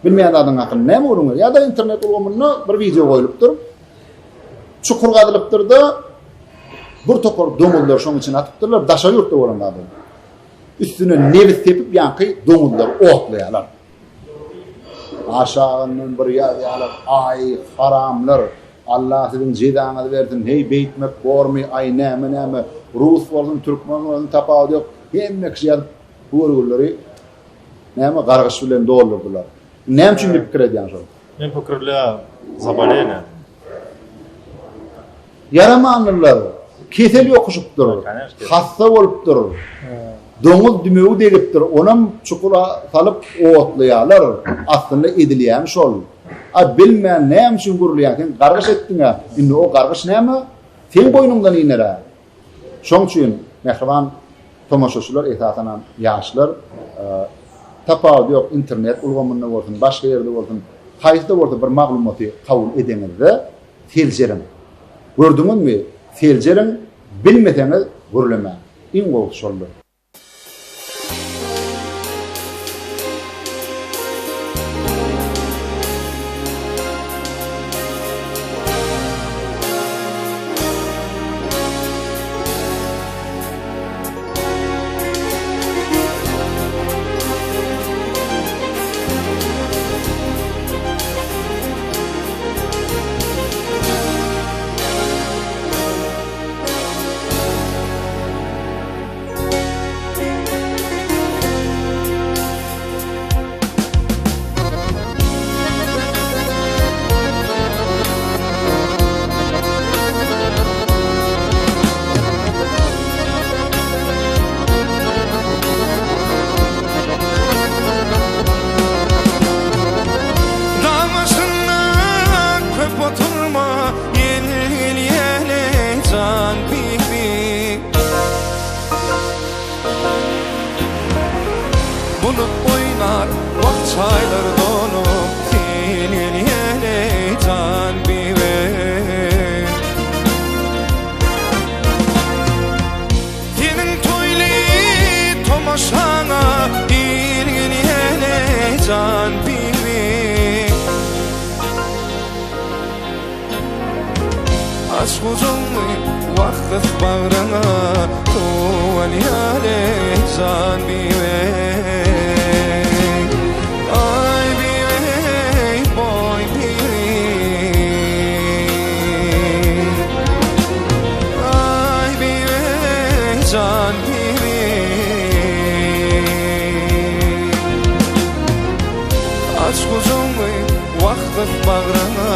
Bilmeýän zadyň hakynda näme gürrüň berýär? Ýa-da internet ulgamynda bir wideo goýlupdyr. Çukur gazylypdyr-da, bir topar doňuzlary şoň içine atypdyrlar, daşary ýurtda bolan zat ol. Üstüne nebit sepip, ýaňky doňuzlary otlaýarlar. Aşagyndan bir ýazýarlar, Aý, haramlar, Allah siziň jezaňyzy bersin, heý, beýtmek bormy, aý, näme-näme, rus bolsun, türkmen bolsun, tapawudy ýok, hemme kişi ýazyp, bu görgülileri näme gargyş bilen doldurdylar. Näme üçin diýip pikir edýäň şol? Men pikirle zaboleli. Ýaramanlylar kesel ýokuşypdyr, hassa bolupdyr. Doňuz dümewi degipdir, onam çukura salyp otlaýarlar. Aslynda edilýäni şol. A bilmän näme üçin gürleýäň? Sen gargyş etdiň-ä. Indi o gargyş näme? Seň boýnuňdan iner-ä. Şoň üçin mähriban tomaşaçylar, esasanam ýaşlar, tapawudy ýok, internet ulgamynda bolsun, başga ýerde bolsun, haýsy-da bolsa bir maglumaty kabul edeňizde seljeriň. Gördüňizmi, seljeriň, bilmeseňiz gürlemäň. Iň gowusy şoldur. Dag başynda köp oturma, ýel gelýär-eý jan bibi. Bulut oýnar, wah çaýlar dolup, sil gelýär-eý jan bibi. Seniň toýly tomaşaňa il gelýär-eý jan bibi. Aç gujagyňy wah gys bagryňa Suw alýar-eý jan bibi. Aý bibi, boý bibi. Aý bibi, jan bibi. Aç gujagyňy wah gys bagryňa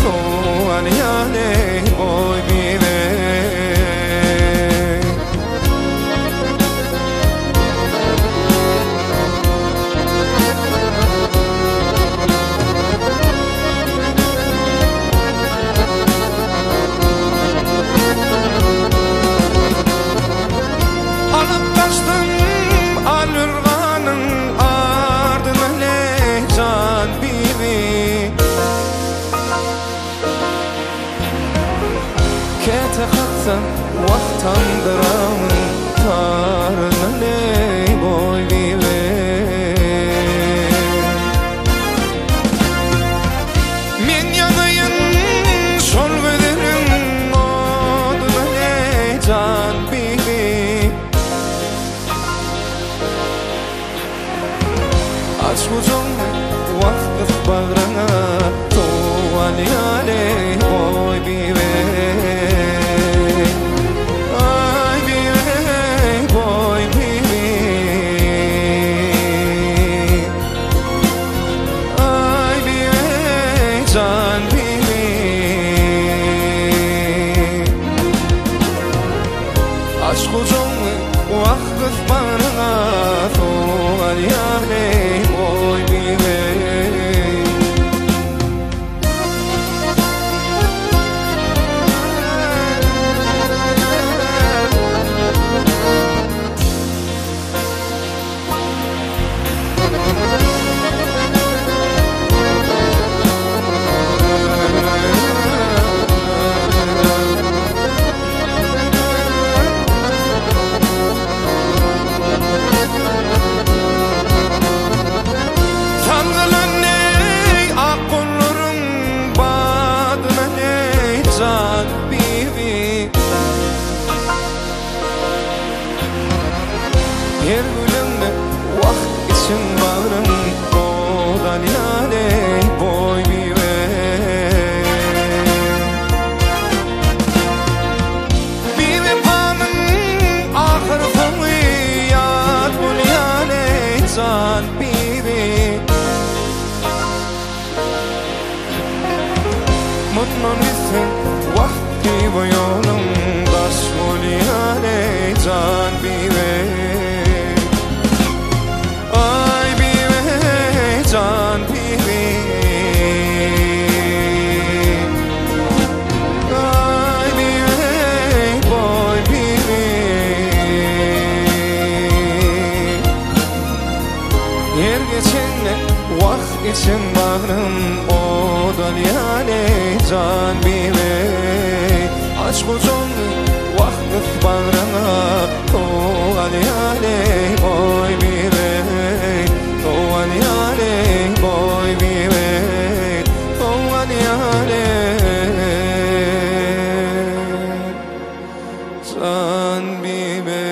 Suw alýan-eý boý bibi. Alyp gaçdym al-ürganyň ardyna leý jan bibi. gujagyňy wah gys bagryňa Sowalýan eý goý bibi Aý bibi goý bibi Aý bibi jan bibi Aç gujagyňy wah gys bagryňa Sowalýan eý goý bibi. Salgylan eý ak gollaryň badyna eý jan bibi Her gülüňde wah içiň bagrym gozalýan eý boý bibi Biwepanyň ahyr soňy ýat bolýan eý jan bibi. Mundan gitseň wah bibi ýoluň daş bolýan eý jan bibi. Aý bibi jan bibi. Aý bibi boý bibi. Her geçende wah içim bagrym ot alýan eý jan bibi. Aç gujagyňy wah gys bagryňa sowalýan eý boý bibi. Sowalýan eý boý bibi. Sowalýan eý jan bibi.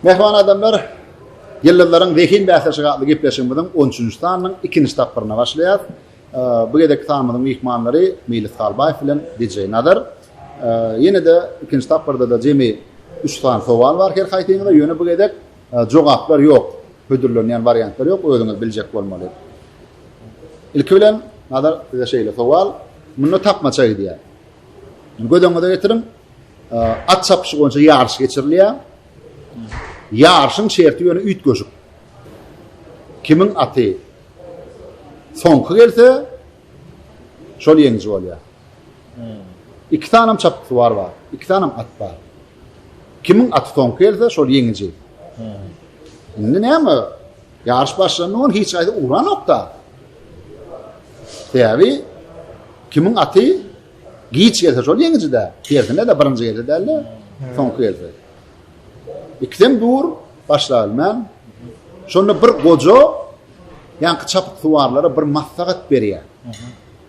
Mähriban adamlar, Ýyldyzlaryň zehin bäsleşigi atly gepleşigimiziň on üçünji sanynyň ikinji tapgyryna başlaýarys. Bu gezekki sanymyzyň myhmanlary Meýlis Halbaýew bilen DJ Nazar. Ýene-de ikinji tapgyrda-da jemi üç sany sowal bar her haýsyňyza, ýöne bu gezek jogaplar ýok, hödürlenýän wariantlar ýok, özüňiz biljek bolmaly. Ilki bilen, Nazar, size şeýle sowal. Munda tapmaça gidýär. Göz öňüňize getiriň, at çapyşy boýunça ýaryş geçirilýär. Ýaryşyň şerti ýöne üýtgeşik. Kimiň aty soňky gelse, şol ýeňiji bolýar. Iki sanam çapyksuwar bar, iki sanam at bar. Kimiň aty soňky gelse, şol ýeňiji. Indi näme? Ýaryş başlandy, ony hiç haýsy ugranok-da. Sebäbi kimiň aty giç gelse şol ýeňiji-dä. Tersine-de birinji gelse däl-de, soňky gelse. Ikisem dur, başlabilmän. Şonda bir goja ýaňky çapyksuwarlara bir maslahat berýär.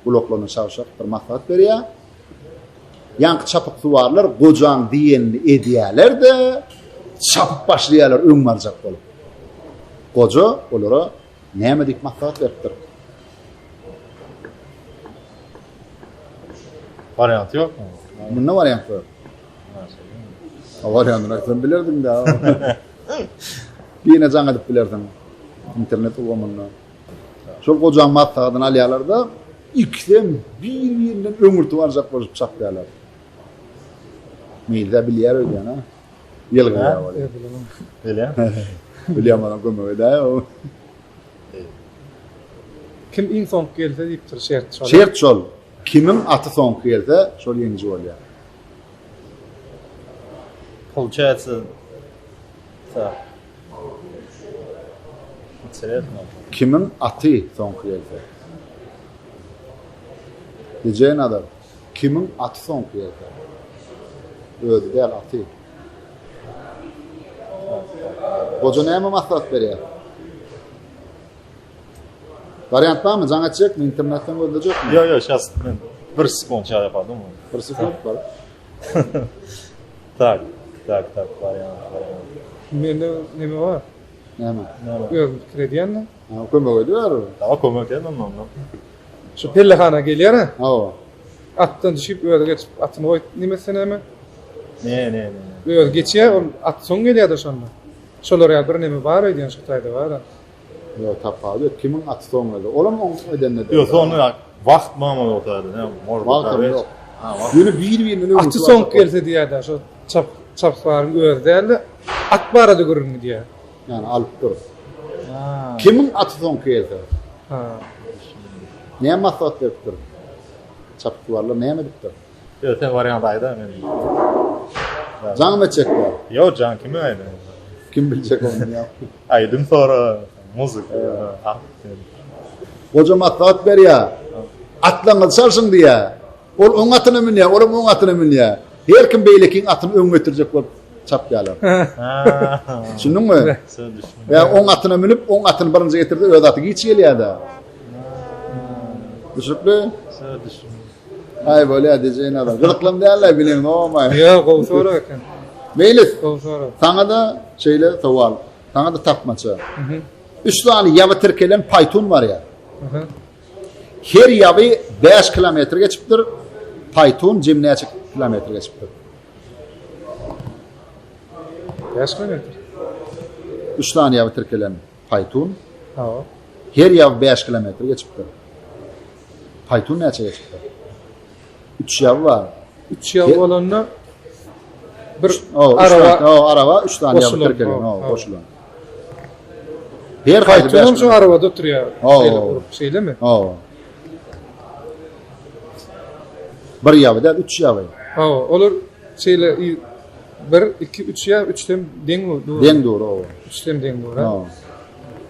Gulaklaryna çagşak bir maslahat berýär. Ýaňky çapyksuwarlar gojaň diýenini edýärler-de, çapyp başlaýarlar öň barjak bolup. Goja olara näme diýip maslahat beripdir? Warianty ýokmy? Munda wariant ýok. Wariantyny aýtsam bilerdiň-dä. Birine jaň edip bilersiň internet ulgamynda. Şol gojaň maslahatyny alýarlar-da, ikisem bir-birinden öňürti barjak bolşup çapýarlar. Meýlis-ä bilýär öýdýän, a? Ýylgyrýar ol. Bilýän. Bilýän bolan kömek edäý. Kim iň soňky gelse diýipdir şert şol. Şert şol. Kimiň aty soňky gelse, şol ýeňiji bolýar. Получается, tak. Интересно. Kimiň aty soňky gelse? DJ Nazar, kimiň aty soňky gelse? Özi däl, aty. Goja näme maslahat berýär? Wariant barmy? Jaň etjekmi? Internetden gözlejekmi? Ýok, ýok, şas men bir sekund şa я подумаю. Bir sekund bar. Tak, tak, tak, wariant, wariant. Mende neme bar? Näme? Näme? Özüm pikir edýän-de. Ha, kömek ediber. Dawa kömek et onda. Şu pellehana gelýär-ä. Hawa. Atdan düşüp özi geçip atyny goýup neme etse näme? Ne, ne, ne. Özi geçýär, ol at soň gelýär-de şonda. Şolar ýaly bir neme bar öýdýän şu taýda bar-a. Ýok, tapawudy ýok. Kimiň aty soň geldi? Olam oň edende. Ýok, soňy wagt mama ýok taýda. Ne, может быть. Wagtam ýok. Ýöne bir-birinden öňürti Aty soň gelse diýýär-de, şo çap çapyksuwaryň özi däl-de, at barada gürrüň gidýär. Ýani alyp dur. Kimiň aty soňky gelse? Ha. Näme maslahat beripdir? Çapyksuwarlar näme edipdir? Ýok, sen wariant aýda men. Jaňmy etjek bar? Ýok, jaň kime aýdaýyn? Kim biljek ony ýa? Aýdym sora, muzyka. Goja maslahat berýär. Atlaňyzy çalşyň diýýär. Ol oň atyna münýär, olam oň atyna münýär. Her kim beýlekiň atyny öň getirjek bolup çapýarlar. Düşündiňmi? Ýa oň atyna münüp, oň atyny birinji getirdi, öz aty giç gelýär-de. Düşüpli? Aý bolýa DJ Nazar. Gyzyklam däl-le bileňzogmaý. Ýok, gowy sorag eken. Meýlis. Gowy sorag. Saňa-da şeýle sowal. Saňa-da tapmaça. Üç sany ýaby tirkelen paýtun barýar. Her ýaby 5 kilometr geçipdir. Paýtun jem näçe kilometr geçipdir? 5 kilometr. Üç sany ýaby tirkelen paýtun. Hawa. Her ýaby 5 kilometr geçipdir. Paýtun näçe geçipdir? Üç ýaby bar. Üç ýaby bolanda bir araba, o araba üç tane ýaby tirkelen, o goşulan. Her haýsy Paýtun şu arabada oturýar. Şeýle gurup, şeýlemi? Hawa. Bir ýaby däl, üç ýaby. Hawa, olar şeýle bir, iki, üç ýa üçden deň dur. Deň dur, hawa. Üçden deň dur, ha.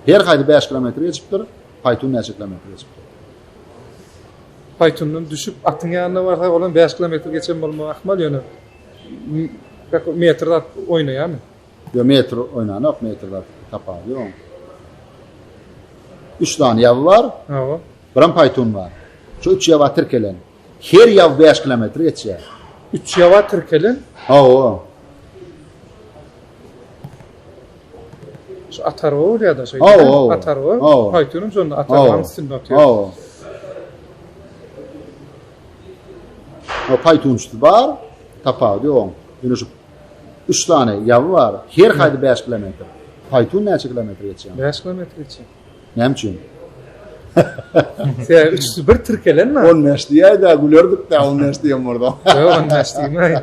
Her haýsy 5 kilometr geçipdir. Paýtun näçe kilometr geçipdir? Paýtundan düşüp atyň ýanyna barsa, olam 5 kilometr geçen bolmagy ahmal, ýöne metr zat oýnaýarmy? Ýok, metr oýnanok, metr zat tapawudy ýok. Üç sany ýaby bar. Hawa. Biram paýtun bar. Şu üç ýaba tirkelen. Her ýaby 5 kilometr geçýär. Üç ýaba tirkelen? Hawa. Şu at araba bolýar-da şeýle. Hawa, At araba. Paýtunam şonda at arabanyň üstünde otyr. Hawa. O paýtunçysy bar, tapawudy ýok. Ýöne şu üç sany ýaby bar, her haýsy 5 kilometr. Paýtun näçe kilometr geçýär? 5 kilometr geçýär. Näme üçin? Sebäbi üçüsi bir tirkelenmi? 15 diýäý-dä, gülerdik-dä 15 diýen bolsa. Ýok, 15 diýmäý.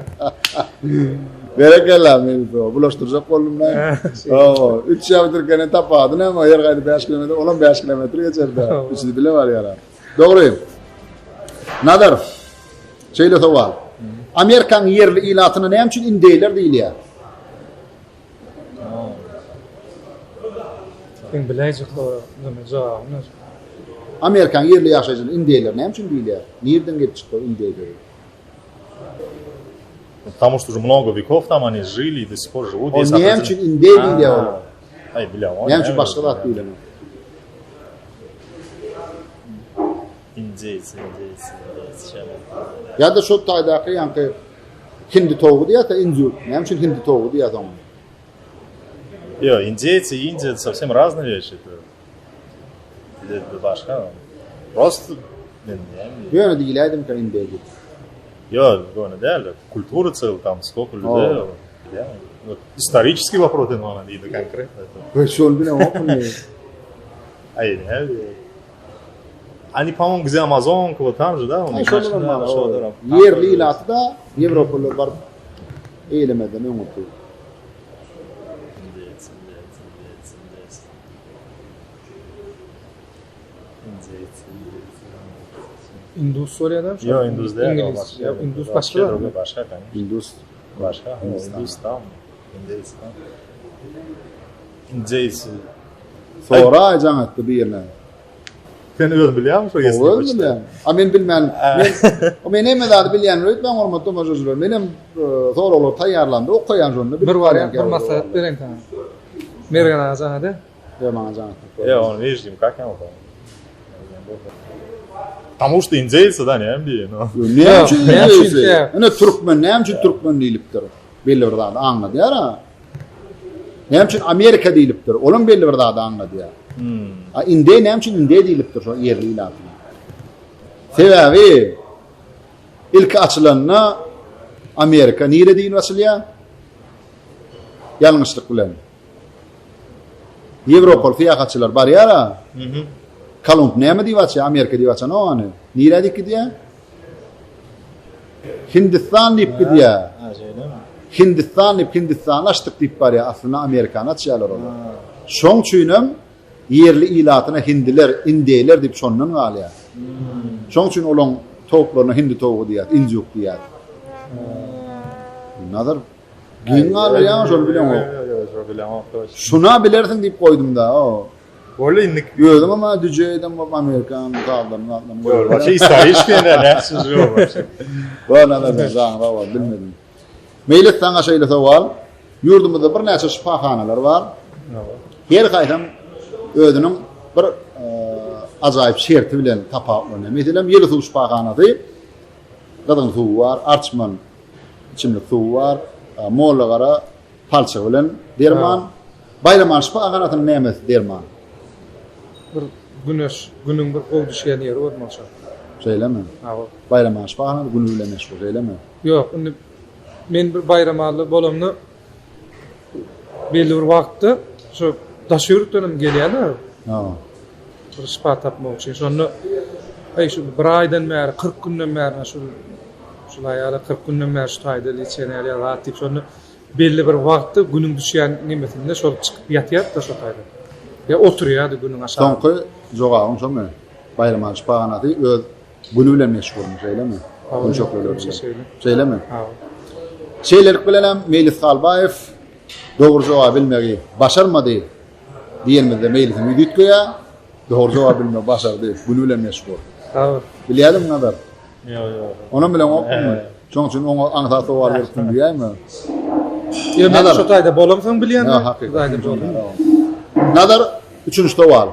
Berekella, men bulaşdyrjak boldum da. Oo, 3 ýa tirkenen tapady näme, her gaýdy 5 kilometr, olam 5 kilometr geçerdi. Üçüsi bile barýar. Dogry. Nazar. Şeýle sowal. Amerikanyň ýerli ilatyna näme üçin indeýler diýilýär? Sen biläýjek soragyň jogabyny. Amerikanyň ýerli ýaşaýjylary indeýler näme üçin diýilýär? Nirden gelip çykdy o indeý sözi? Потому что уже много веков там они жили и до сих пор живут. O näme üçin indeý diýilýär olara? Aý, bilemok. Näme üçin başga zat diýilenok? Indeýsi, indeýsi, indeýsi şeýle. Ýa-da şo taýdaky ýaňky Hindi towugy diýýärse inzük. Näme üçin hindi towugy diýýär soň? Ýok, indeýci i Индия это совсем разные вещи. Это это başga. Просто men näme? Ýöne diýiläýdimkä indeý diýip. Ýok, ýöne däl. Культура целая там сколько людей. Вот исторический вопрос indi ona diýdi konkretno. Weý, şony bilemokmy? Aý, näme? Они, по-моему, где Амазонка, вот там же, да? Aý, şolar bar. Ýerli ilaty-da ýewropalylar baryp eýlemezden öňürti. Indeýsi, indeýsi. Indus bolýar-da? Ýok, indus däl. Iňlis. Ýok, indus başga. Başga, конечно. Indus. Başga. Indus tam. Indeýsi tam. Indeýsi. Soraý jaň etdi birine. Sen özüň bilýärmiň şo ýesini? Özüm bilýän. A men bilmän, men o men hemme zady bilýän öýtmäň hormatly tomaşaçylar. Menem e, soraglary taýýarlamda okaýan şonda. Bir wariant, bir maslahat bereýin saňa. Mergen aga jaň ede. Ýok, maňa jaň etmek bolmaz. Ýok, ony widiş diýim, kak ýa Потому что индейцы, да, näme diýen o. Näme üçin indeýsi? Ine türkmen, näme üçin türkmen diýlipdir? Belli bir zady aňladýar-a. Näme üçin Amerika diýlipdir? Olam belli bir zady aňladýar. Hmm. A indeý näme üçin indeý diýlipdir şo ýerli ilatyna? Sebäbi ilki açylanda Amerika nire diýlip açylýar? Ýalňyşlyk bilen. Ýewropaly syýahatçylar barýar-a. Kolumb näme diýip açýar? Amerika diýip açanok ony. Nirä diýip gidýär? Hindistan diýip gidýär. Ha, şeýlemi? Hindistan diýip, Hindistany açdyk diýip barýar. Aslynda Amerikany açýarlar olar. Şoň üçinem ýerli ilatyna hindiler, indeýler diýip şondan galýar. Şoň üçin olaň towuklaryna hindi towugy diýýär, injuk diýýär. Nazar Giň galýaň şol bileňok. Ýok, ýok, şol bileňok. Şuna bilersiň diýip goýdum-da. Boldy indi. Özüň hem DJ-den bolup Amerikan sazlaryny zatlaryny goýup. Вообще исторический ne näçe ýok вообще. Bar nazar jaň bar bilmedim. Meýlis saňa şeýle sowal. Ýurdumyzda birnäçe şypahanalar bar. Her haýsam özüniň bir ajaýyp şerti bilen tapawutlanýar. Meselem, ýyly suw şypahanasy gyzgyn suwy bar, arçman Içimlik suwy bar. Mollagara palçygy bilen derman. Baýramaly şypahanasynyň nämesi derman? Bir güneş, günüň bir gowy düşýän ýeri bolmaly şol. Şeýlemi? Hawa. Baýramaly şypahanasy güni bilen meşhur, şeýlemi? Ýok, indi men bir Baýramaly bolamda belli bir wagtda şu daşary ýurtdan hem gelýärler. Hawa. Bir şypa tapmak üçin. Şonda aý şu bir aýdan bäri, 40 günden bäri şu Şul aýala 40 günden bäri şu taýda liçen ýaly zat diýip şonda belli bir wagtda günüň düşýän nemesinde şol çykyp ýatýardy-da şo taýda. Ýa oturýardy günüň aşagynda. Soňky jogabyň şomy? Baýramaly şypahanasy öz güni bilen meşhurmy, şeýlemi? Gün şöhleleri bilen. Şeýle. Şeýlemi? Hawa. Şeýlelik bilenem Meýlis Halbaýew dogry jogaby bilmegi başarmady diýenimizde Meýlisiň ýüzi üýtgeýär. Dogry jogaby bilmegi başardy. Güni bilen meşhur. Sag bol. Bilýärdiňmi Nazar? Ýok, ýok. Onam bileňokmy? Şoň üçin oňa aňsat sowal beripdim diýäýme. Ýa men şu taýda bolamsoň bilýän. Ýa hakykat. Nazar üçünji sowal.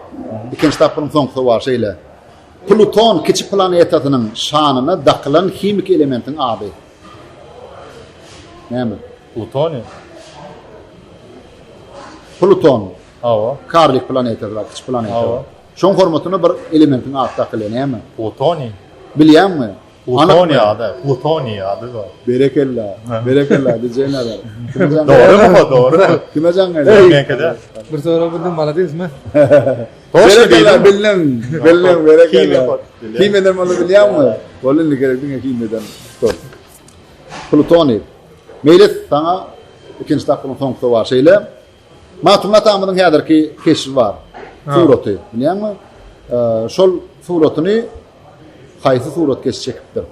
Ikinji tapgyryň soňky sowaly şeýle. Pluton kiçi planetasynyň şanyna dakylan himiki elementiň ady. Näme? Plutoniý. Pluton. Hawa. Karlik planetasy bar, kiçi planeta. Hawa. Şoň hormatyna bir elementiň ady dakylýar, näme? Plutoniý. Bilýäňmi? Plutoniý ady, plutoniý ady bar. Berekella, berekella, DJ Nazar. Kime jaň Dogrymy bu, dogry. Kime jaň geldi? Meňki däl. Bir sorag bildim, maladesmi? Berekella, bildim, bildim, berekella. Himiýa Himiýadan bolsa bilýäňmi? Boldy indi gerek diňe himiýadan. Plutoniý. Meýlis, saňa ikinji tapgyryň soňky sowaly şeýle. Magtymguly atamyzyň häzirki keşbi bar. Suraty, bilýäňmi? Şol suratyny haýsy suratkeş çekipdir?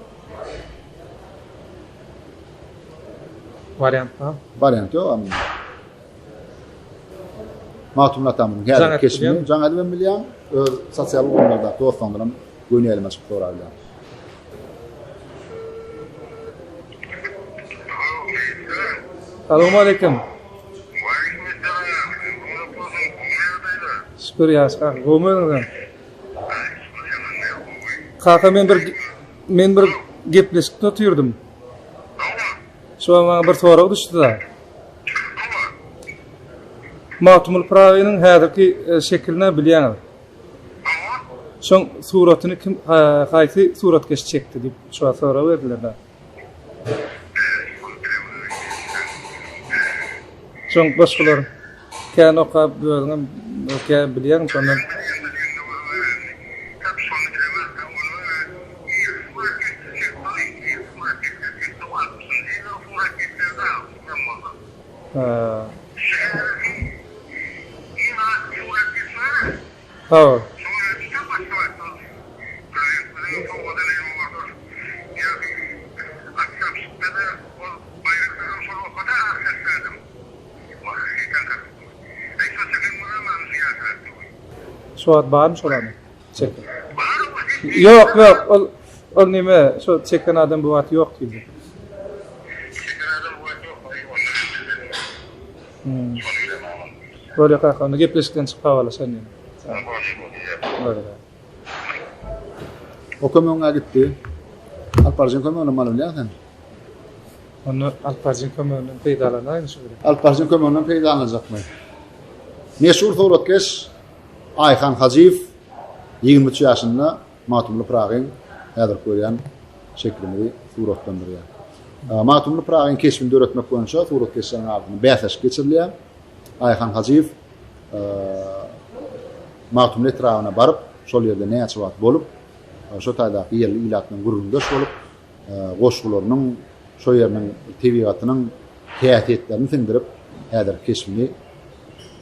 Wariant bar. Wariant ýok amma. Magtymguly atamyzyň häzirki keşbini jaň edip hem bilýäň, öz sosial ulgamlardaky dostlaryňdan hem göni elime çykyp sorap bilýäň. Salowmaleýkim. Şükür ýaş kaka, gowmy özüňizem? Kaka men bir men bir gepleşikde otyrdym. Şu wagt maňa bir sorag düşdi-de. Magtymguly Pyragynyň häzirki e, şekilini bilýäňiz. Şoň suratyny kim haýsy suratkeş çekdi diýip şu wagt sorag berdiler-de. Şoň goşgulary kän okap özüňem kän bilýäň şondan. Ha. Hawa. Şu wagt barmy şol adam? Çeken. Ýok, ýok, ol ol neme, şo çeken adam bu wagt ýok diýdi. Çeken adam bu wagt ýok, Hmm. Bolýar kaka, onda gepleşikden çykyp habarlaşaryn ýene. Bolýar. O kömegiň-ä gitdi. Alyp baryjyň kömegini maly bilýäň sen. Onda alyp baryjyň kömeginden peýdalanaýyn şu gün. Alyp baryjyň kömeginden peýdalanjakmy? Meşhur suratkeş Aýhan Hajyýew 23 ýaşynda Magtymguly Pyragyň häzirki görýän şeklimizi suratlandyrýar. Magtymguly Pyragyň keşbini döretmek boýunça suratkeşleriň arasynda bäsleşik geçirilýär. Aýhan Hajyýew Magtymguly etrabyna baryp, şol ýerde näçe wagt bolup, şo taýdaky ýerli ilat bilen gürrüňdeş bolup, goşgularynyň, şo ýeriniň tebigatynyň häsiýetlerini siňdirip, häzirki keşbini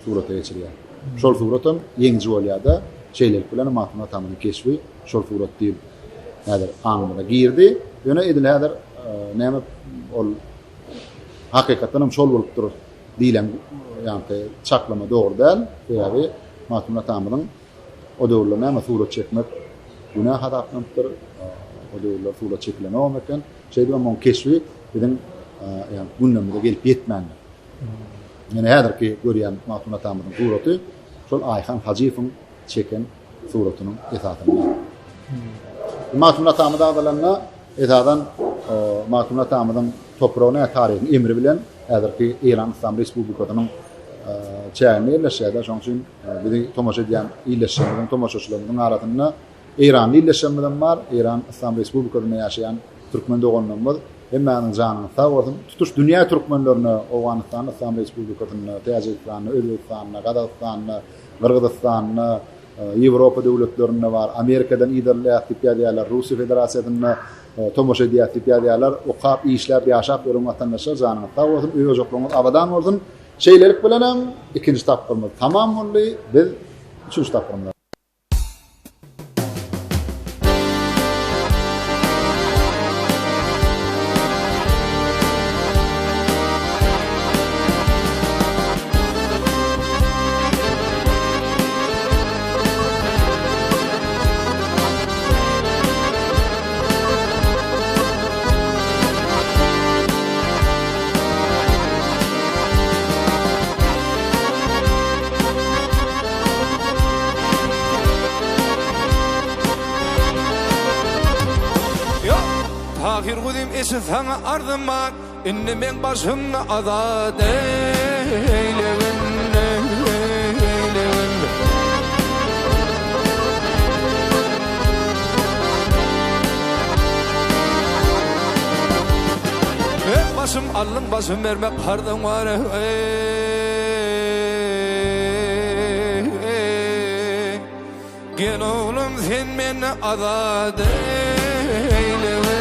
surata geçirýär. Şol suratam ýeňiji bolýar-da, şeýlelik bilen Magtymguly atamyzyň keşbi şol surat diýip häzir aňymyza girdi. Ýöne edil häzir näme ol hakykatdan hem şol bolupdyr diýlen ýaňky çaklama dogry däl. Sebäbi Magtymguly atamyzyň o döwürler näme surat çekmek günä hasaplanypdyr. O döwürler surat çekilenogam eken. Şeýdibem oň keşbi biziň ýaňky günlerimize gelip ýetmändir. Ýöne häzirki görýän Magtymguly atamyzyň suraty şol Aýhan Hajyýewiň çeken suratynyň esasynda. Magtymguly atamyz agzalanda esasan Magtymguly atamyzyň topragy nä taryhyň emri bilen häzirki Eýran Yslam Respublikasynyň çäginde ýerleşýär-de, şonuň üçin bizi tomaşa edýän ildeşlerimiziň, tomaşaçylarymyzyň arasynda eýranly ildeşlerimiz hem bar, Eýran Yslam Respublikasynda ýaşaýan türkmen doganlarymyz hemmäňiziň janyňyz sag bolsun. Tutuş dünýä türkmenlerine Owganystan Yslam Respublikasynda, Täjigistanda, Özbegistanda, Gazagystanda, Gyrgyzystanda, Ýewropa döwletlerinde bar, Amerikadan yzarlaýas diýip ýazýarlar, Russiýa Federasiýasynda tomaşa edýäs diýip ýazýarlar. Okap, işläp, ýaşap ýören watandaşlar janyňyz sag bolsun, öý-ojaklaryňyz abadan bolsun. Şeýlelik bilenem ikinji tapgyrymyz tamam boldy. Biz üçünji tapgyrymyza. Tahyr guzym eşit saňa arzym bar Indi meň başymda azat eýlegin, eýlegin. Meň başym aldyň başym bermek karzyň bar eý. Gel oglum sen meni azat eýlegin,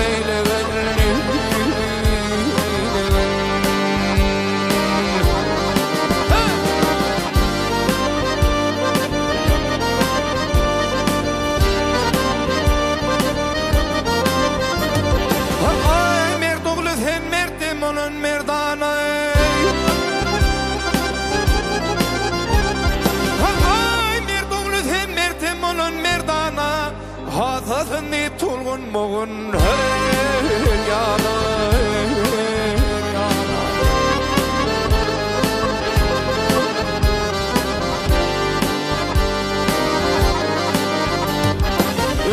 eýlegin, eýlegin, eýlegin. Aý mert ogly sen mertden bolan merdana eý. Aý mert ogly sen mertem bolan merdana Hasasyn diýip tolgunmagyn her ýana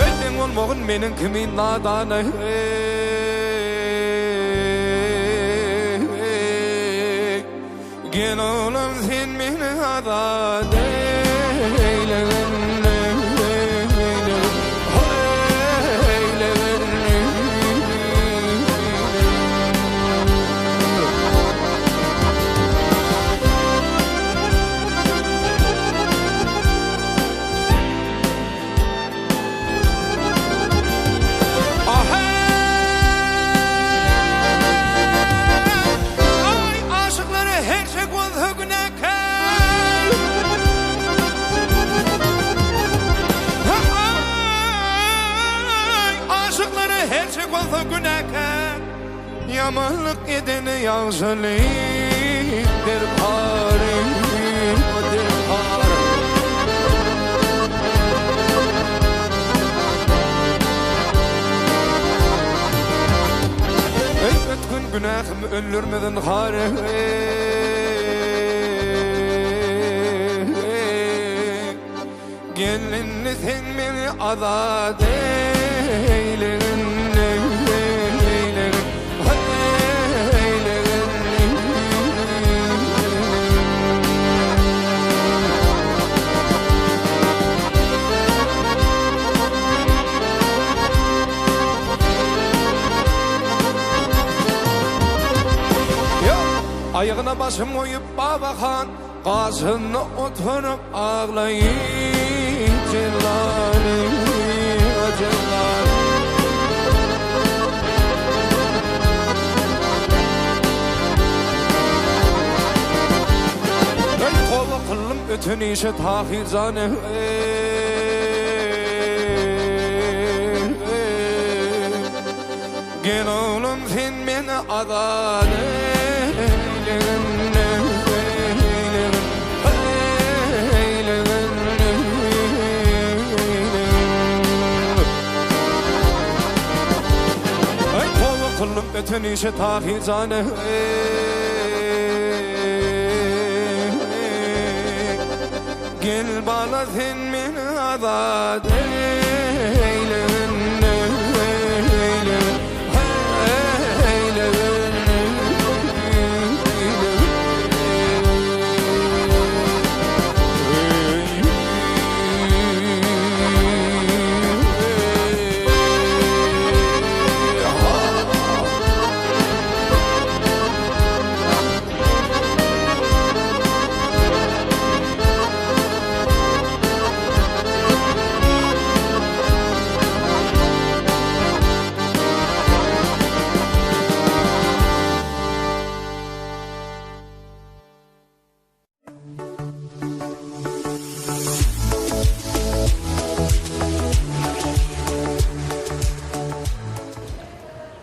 Ölseň bolmagyn meniň kimin nadana Gel oglum sen meni azat eýlegin Aý aşyklara her şey bolsa günäkär. Ýamanlyk edene ýagşylyk derkar, derkar. Eý ötgün günähim öldürme zynhar. Gel indi sen meni azat eýlegin, eýlegin, eýlegin. Aýagyna başym goýup Babahan Gaşynda oturyp aglaýyn jellany, jellany. Eý toba kyldym öten işe Tahyr jan eý. Gel oglum sen meni azat eýlegin, eýlegin, eýlegin, Eý toba kyldym öten işe Tahyr jan eý. Gel bala sen meni azat eýlegin, eýlegin, eýlegin,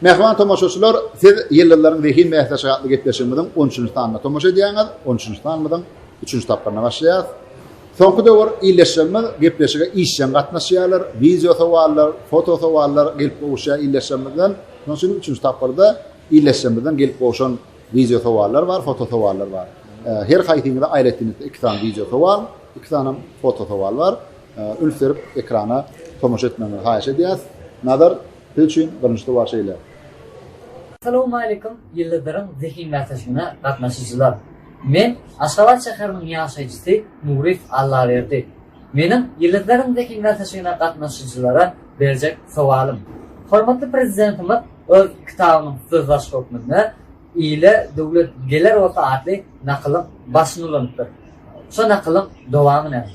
Mähriban tomaşaçylar, siz Ýyldyzlaryň zehin bäsleşigi atly gepleşigimiziň on üçünji sanyna tomaşa edýäňiz. On üçünji sanymyzyň üçünji tapgyryna başlaýarys. Soňky döwür ildeşlerimiz gepleşige işjeň gatnaşýarlar. Wideo sowallar, foto sowallar gelip gowuşýar ildeşlerimizden. Şonuň üçin üçünji tapgyrda ildeşlerimizden gelip gowşan wideo sowallar bar, foto sowallar bar. Her haýsyňyza aýratynlykda iki sany wideo sowal, iki sanam foto sowal bar. Üns berip ekrana tomaşa etmegiňizi haýyş edýäris. Nazar, siz üçin birinji sowal şeýle. Salowmaleýkim Ýyldyzlaryň zehin bäsleşigine gatnaşyjylar. Men Aşgabat şäheriniň ýaşaýjysy Nuryýew Allaberdi. Meniň Ýyldyzlaryň zehin bäsleşigine gatnaşyjylara berjek sowalym. Hormatly Prezidentimiz öz kitabynyň sözbaşy hökmünde Ile döwlet geler bolsa atly nakylyň başyny ulanypdyr. Şo nakylyň dowamy näme?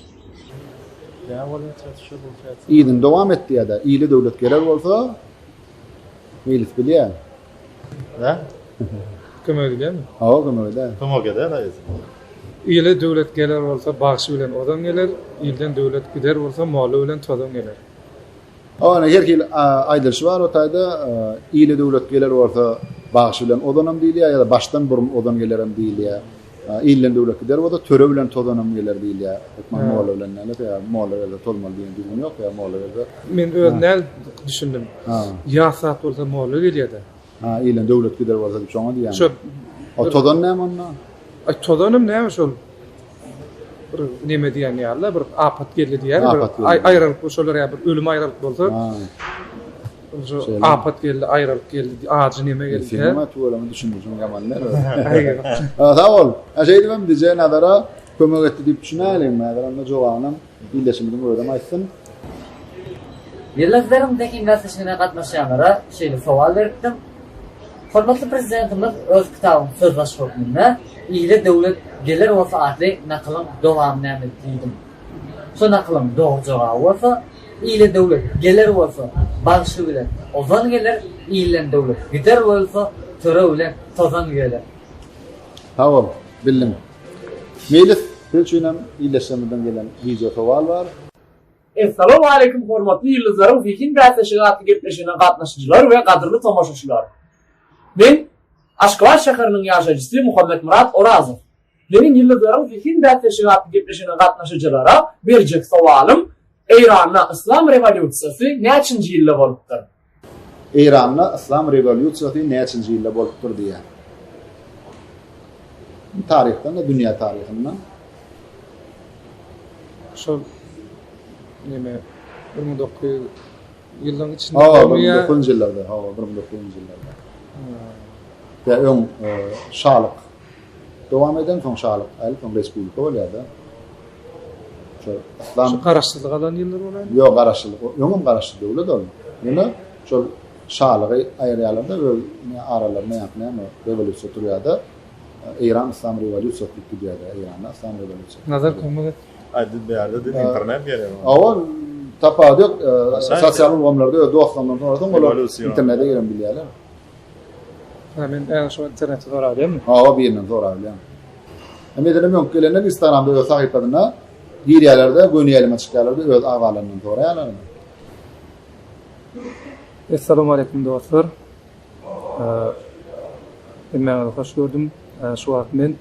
Yzyny dowam et diýýär-de, ile döwlet geler bolsa, Meýlis bilýär. Da? Kömek edýärmi? Hawa, kömek edýär. Kömek edýär daýysy. Ile döwlet geler bolsa, bagşy bilen ozan geler, ilden döwlet gider bolsa, molla bilen tozan geler. Hawa, ine her hili aýdylyşy bar o taýda. Ile döwlet geler bolsa, bagşy bilen ozanam diýilýär ýa-da başdan burun ozan gelerem diýilýär. Ilden döwlet gider bolsa, töre bilen tozanam geler diýilýär. Hökman molla bilen däl, sebäbi molla gelse tozmaly diýen düzgün ýok, ýa molla gelse. Men özüm näl düşündim. Ýas zat bolsa molla gelýär-de. Ha, ilden döwlet gider bolsa diýip şoňa diýýäňmi? Şo. O tozan näme onda? Aý tozanam näme şol? Bir neme diýen ýaly, bir apat geldi diýýär. Bir aýralyk bu şolar ýa bir ölüm aýralyk bolsa. Şu apat geldi, aýralyk geldi, ajy neme geldi. Seniň we tüweleme düşündirişiň ýaman däl. Sag bol. A şeýdibem DJ Nazara kömek etdi diýip düşünäýeliň. Häzir onda jogabynam ildeşimiziň özem aýtsyn. Ýyldyzlaryň zehin bäsleşigine gatnaşýanlara şeýle sowal beripdim. Hormatly Prezidentimiz öz kitabyň sözbaşy hökmünde Ile döwlet geler bolsa atly nakylyň dowamy näme diýdim. Şo nakylyň dogry jogaby bolsa, Ile döwlet geler bolsa, bagşy bilen ozan geler, ilden döwlet gider bolsa, töre bilen tozan geler. Sag bol, bildim. Meýlis, siz üçinem ildeşlerimizden gelen wideo sowal bar. Essalawmaleýkim hormatly Ýyldyzlaryň zehin bäsleşigi atly gepleşigine gatnaşyjylar we gadyrly tomaşaçylar. Men. Aşgabat şäheriniň ýaşaýjysy Muhammetmyrat Orazow. Meniň Ýyldyzlaryň zehin bäsleşigi atly gepleşigine gatnaşyjylara berjek sowalym, Eýranda yslam rewolýusiýasy näçinji ýylda bolupdyr? Eýranda yslam rewolýusiýasy näçinji ýylda bolupdyr diýýär. Taryhdan-da, dünýä taryhyndan. Şol neme 1900 ýyllaryň içinde Hawa, 1900-njy ýyllarda, hawa, 1900-njy ýyllarda. Ýa öň şalyk dowam eden, soň şalyk aýrylyp, soň respublika bolýar-da. Şol yslam Şu garaşsyzlyk alan ýyllar bolaýmy? Ýok, garaşsyzlyk, öňem garaşsyz döwlet ol. Ýöne şol şalygy aýyrýarlar-da, öz aralarynda ýaňky näme, rewolýusiýa turýar-da. Eýran yslam rewolýusiýasy diýip gidýär-de, Eýranda yslam rewolýusiýasy. Nazar kömek et. Aýdyp bärde diňe internet gerek. Hawa, tapawudy ýok. Sosial ulgamlarda öz dostlaryndan sorasaň, olar internete giren bilýärler. Ha, men ýa şu internetde sorap bilýärmi? Hawa, birinden sorap bilýän. Meselem, öňki gelenler Instagramda öz sahypasyna girýärler-de, göni ýaýlyma çykýarlar-da, öz agzalaryndan soraýarlar. Essalamu aleýkum dostlar. Hemmäňizi hoş gördüm. Şu wagt men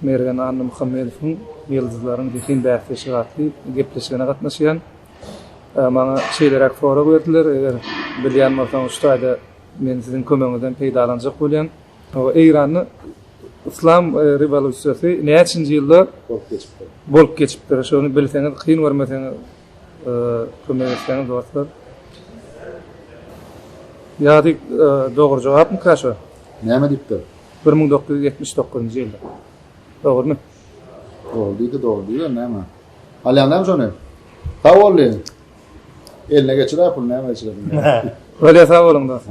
Mergen Annamuhammedowyň Ýyldyzlaryň zehin bäsleşigi atly gepleşigine gatnaşýan. Maňa şeýleräk sorag berdiler, eger bilýän bolsaňyz şu taýda men siziň kömegiňizden peýdalanjak bolýan. Eýranda yslam rewolýusiýasy näçinji ýylda bolup geçipdir? Bolup geçipdir. Şony bilseňiz, kyn görmeseňiz Kömek etseňiz dostlar. Ýa dogry jogapmyka şo? Näme diýipdir? 1979-njy ýylda. Dogrumy? Dogry diýdi, dogry diýdi, näme? Alýan näme şony? Sag bol diýin. Eline geçirer pul näme geçirersiň? Bolýa sag boluň dost.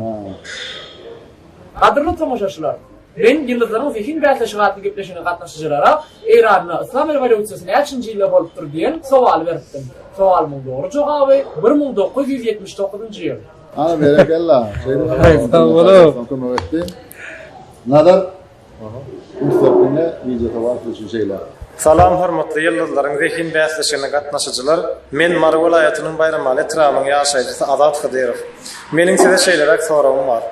Gadyrly tomaşaçylar! Men Ýyldyzlaryň zehin bäsleşigi atly gepleşigine gatnaşyjylara Eýranda yslam rewolýusiýasy näçinji ýylda bolupdyr diýen sowaly beripdim. Sowalymyň dogry jogaby 1979-njy ýyl. Ana berekella. Şeýdip sag boluň. Kömek etdi. Nazar Üns berip diňle, wideo sowal siz üçin şeýle. Salam hormatly Ýyldyzlaryň zehin bäsleşigine gatnaşyjylar! Men Mary welaýatynyň Baýramaly etrabynyň ýaşaýjysy Azat Hydyrow. Meniň size şeýleräk soragym bar.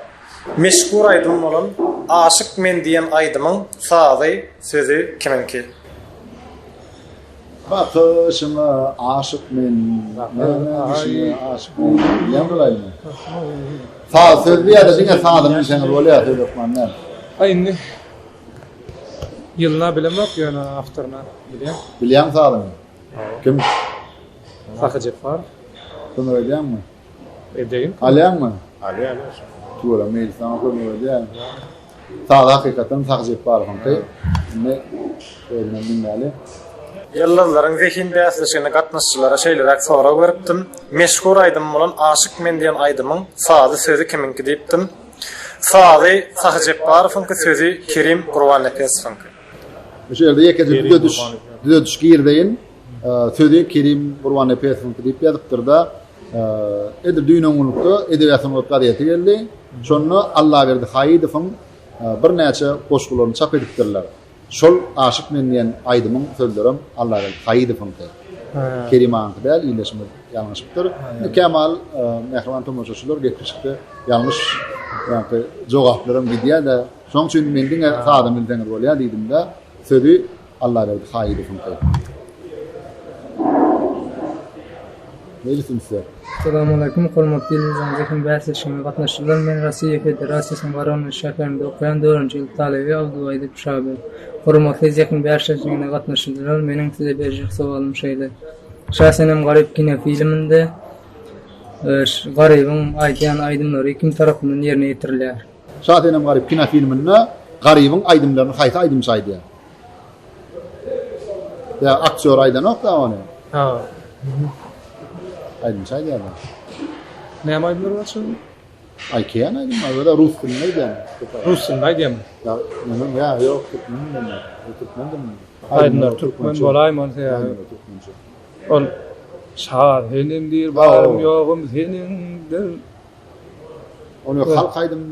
Meşhur aýdym bolan Aşyk men diýen aýdymyň sazy, sözi kimiňki? Bakyşyňa aşyk men, näme aşyk men diýýän şol aýdymy. Saz sözli ýa-da diňe sazyny bilseňiz bolýar, söz hökman däl. Aý indi ýylyna bilemok ýöne awtoryna bilýän. Bilýäň sazyny? Kim? Sahy Jepbarow. Kömek edýäňmi? Edeýin. Alýaňmy? Alýan. Tüweleme Meýlis saňa kömek edýär. Saz hakykatdan Sahy Jepbarowyňky. Indi özünden diňläli. Ýyldyzlaryň zehin bäsleşigine gatnaşyjylara şeýleräk sorag beripdim. Meşhur aýdym bolan Aşyk men diýen aýdymyň sazy sözi kimiňki diýipdim. Sazy Sahy Jepbarowyňky sözi Kerim Gurbannepesowyňky. Şu ýerde ýekeje düzediş düzediş girizeýin. Sözi Kerim Gurbannepesowyňky diýip ýazypdyr-da. Edil düýn-öňňünlikde Edebiýat sungat gazeti geldi. Şonda Allaberdi Haýydowyň birnäçe goşgularyny çap edipdirler. Şol Aşyk men diýen aýdymyň sözlerem Allaberdi Haýydowyňky. Kerim agaňky däl, ildeşimiz ýalňyşypdyr. Indi kämahal mähriban tomaşaçylar gepleşikde ýalňyş ýaňky jogaplaram gidýär-de. Şonuň üçin men diňe sazyny bilseňiz bolýar diýdim-de, sözi Allaberdi Haýydowyňky. Meýlis ünsler. Salamaleýkum hormatly Ýyldyzlaryň zehin bäsleşigine gatnaşyjylar men Rossiýa Federasiýasynyň Woronež şäherinde okaýan dördünji ýyl talyby Abduwaýdy Şabe. Hormatly zehin bäsleşigine gatnaşyjylar meniň size berjek sowalym şeýle Şasenem Garyp kinofilminde Garybyň aýdýan aýdymlary kim tarapyndan ýerine ýetirilýär? Şasenem Garyp kinofilminde Garybyň aýdymlaryny haýsy aýdymçy aýdýar? Ýa aktýor aýdanok da ony. Ha. Aýdymçy aýdýar-da. Näme aýdymlar bar şonda? Aý kän aýdym bar, özä rus dilinde aýdýan. Rus dilinde aýdýarmy? Ýa, näme, ýa ýok, türkmen dilinde. Türkmen dilinde. Aýdymlar türkmen bolaýmaly sebäbi. Aýdymlar türkmençe. Ol Şa senindir, barym ýogum seniňdir. Ony halk aýdym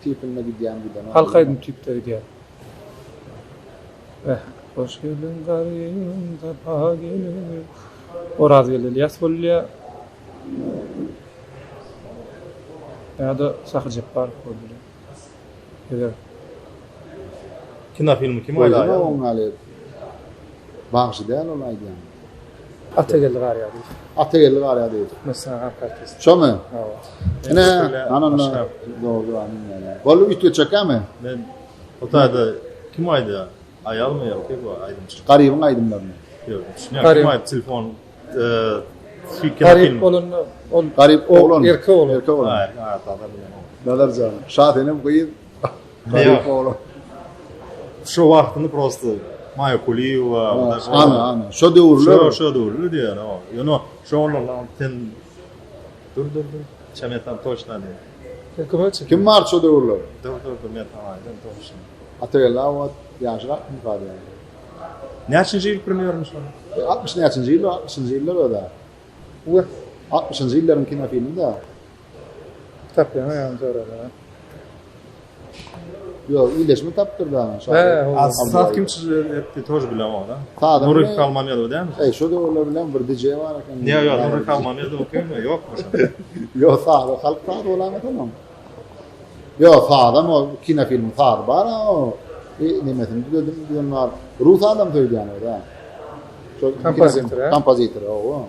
tipinde gidýän gidenok. Halk aýdym tipde gidýär. Eh, hoş geldiň garybym, sapa geldiň. Orazgeldi Ylýas bolýa. Ýa-da Sahy Jepbarow bolýa. Biler. Kinofilmi kim aýdýar? Goýsana oň ýaly. Bagşy däl ol aýdýan. Atageldi Garýadyýew. Atageldi Garýadyýew. Türkmenistanyň halk artisti. Şomy? Hawa. Ine, ana onda dogry Boldy üýtgetjekkämi? Men o taýda kim aýdýar? Aýalmy erkek bu aýdymçy? Garybyň aýdymlaryny. Ýok, düşünýän. Kim aýdyp telefon Garyp bolanda ol Garyp oglan. Erkek oglan. Erkek oglan. Ha, Nazar bilen. Nazar jan. Şasenem gyz. Garyp oglan. Şo wagtyny prosta Maýa Kulyýewa, Ana, ana. Şo döwürler. Şo, şo döwürler diýýän, o. Ýöne şo oglanlar sen dur, dur, dur. Çemetan toçna diýýän. Sen kömek çek. Kim bar şo döwürler? Dur, dur, dur, men saňa aýdayyn toçna. Atageldi aga ýaşrak mykady ýaly. Näçinji ýyl premýermiş ol? 60 näçinji ýyl, 60-njy ýyllar o-da. Wah. 60-njy ýyllaryň kinofilmi-da. Tapýaň ýaňy soraglara. Ýok, iýleşme tapdyr da. A saz kim etdi тоже bilemok da. Nury Halmamedow dälmi? Eý, şo döwürler bilen bir DJ bar eken. Ýok, ýok, Nury Halmamedow kimmi? Ýokmy şo? Ýok, sazy halk sazy bolansoň. Ýok, sazam o kinofilmiň sazy bar o. E, nemesini düzeldim diýen bar. Rus adam söýdýän o da. Şol kompozitor, kompozitor, owa.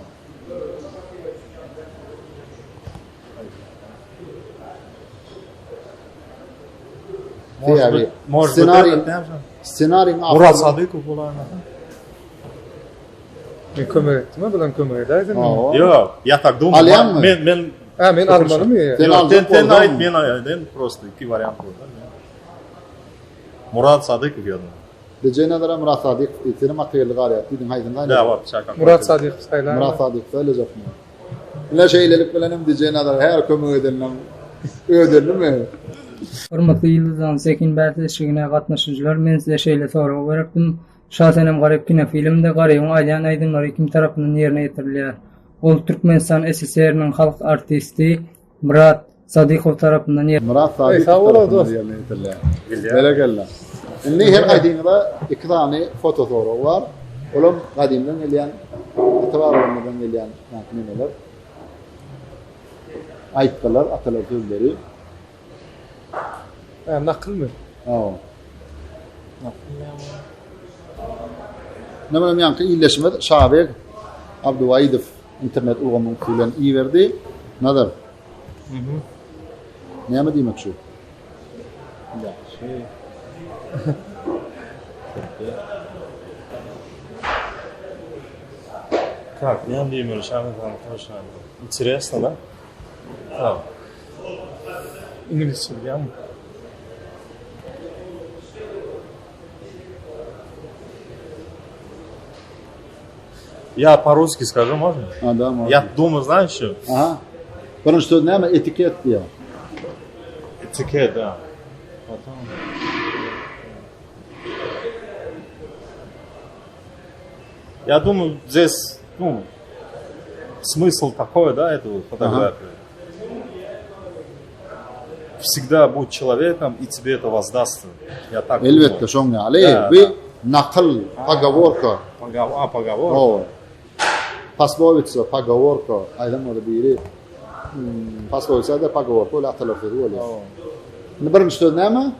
Sebäbi ssenariň ssenariň Murat Sadykow bolaýmasa. Men kömek etdim, bilen kömek edäýdim. Ýok, ýa tak думаю. Alýaňmy? Men men Ha, men almalymy? Sen aljak sen aýt, men aýdaýyn, prosta iki wariant boldy. Murat Sadykow ýa-da. DJ Nazara Murat Sadykow diýdi. Senem Atageldi Garýat diýdiň, haýsyny saýladyň? Da, wap, çaka. Murat Sadykow saýlaýyn. Murat Sadykow saýlajakmy? Ine şeýlelik bilen hem DJ Nazar her kömek edenden ödelimi? Hormatly Ýyldyzlaryň zehin bäsleşigine gatnaşyjylar men size şeýle sorag beripdim, Şasenem Garyp kinofilmde Garybyň aýdýan aýdymlary kim tarapyndan ýerine ýetirilýär? Ol Türkmenistan SSR-niň halk artisti Myrat Sadykow tarapyndan ýerine Myrat Sadykow tarapyndan ýerine ýetirilýär. Berekella. Indi her haýsyňyza iki sany foto sorag bar. Olam gadymdan gelýän, ata-babalarymyzdan gelýän nemeler. Aýtgylar, atalar sözleri. Hä, nakylmy? Hawa. Näme ýaňky illeşimiz Şabeg Abduwaidow internet ulgamynyň üsti bilen iberdi. Nazar. Mhm. Näme diýmek şu? Ýagşy. Tak, näme diýmeli Şamil han Interesno, da? Tak. Iňlisçe bilýäňmi? Я по-русски скажу, можно? А, да, можно. Я думаю, знаешь что? Aha. Birinji söz näme? Etiket diýýär. Этикет, да. Потом... Я думаю, здесь, ну, смысл такой, да, этого фотографии. Ага. Всегда будь человеком, и тебе это воздастся. Я так Elbetde, şoň ýaly. Bu nakyl, pogoworka. A, pogoworka. Poslowica, pogoworka, aýdam bolsa biri. Hmm, poslowica da pogoworka, ol atalar sözi bolýar. Indi birinji söz näme?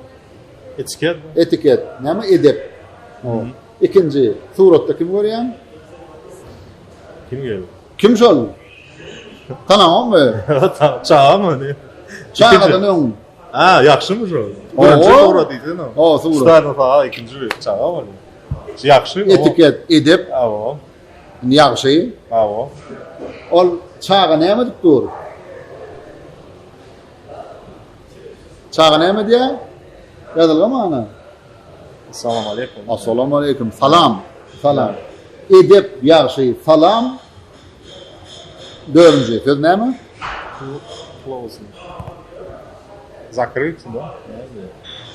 Etiket. Etiket. Näme? Edep. Ikinji, suratda kim görýäň? Kim geldi? Kim şol? Tanaňokmy? Çagamy? Çagadan öň. Ha, ýagşymy şol? Birinji surat diýsene. O, surat. Şulardan saga ikinji çaga bolýar. Ýagşy. Etiket, edep. Hawa. Ýagşy. Hawa. Ol çaga näme edip dur? Çaga näme edýär? Ýazylgamy ana? Salam aleýkum. Assalam aleýkum. Salam. Salam. Edep, ýagşy, salam. Dördünji söz näme? Closing. Zakryt, da?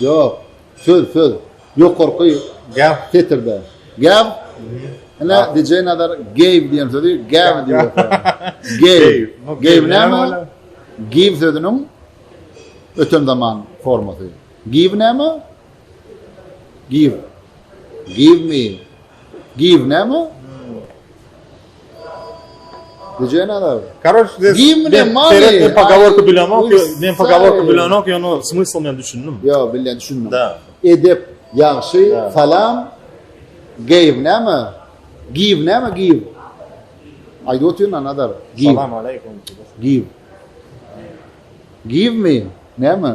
Ýok. Söz, söz. Ýokarky Gap setirde. Gap. Ine DJ Nazar gave diýen sözi gave diýip okaýar. Gave. Gave näme? Give sözüniň öten zaman formasy. Give näme? Give. Give me. Give näme? Gije nazar. Karoç, Gimne many. Men pogovorka bilemok, men pogovorka bilemok, ýöne smysl men düşündim. Ýo, bilýän düşündim. Da. Edep ýagşy, salam. Gave näme? Give näme give? Aýdyp otyryn Nazar. Give. Salam aleýkum. Give. Give me näme?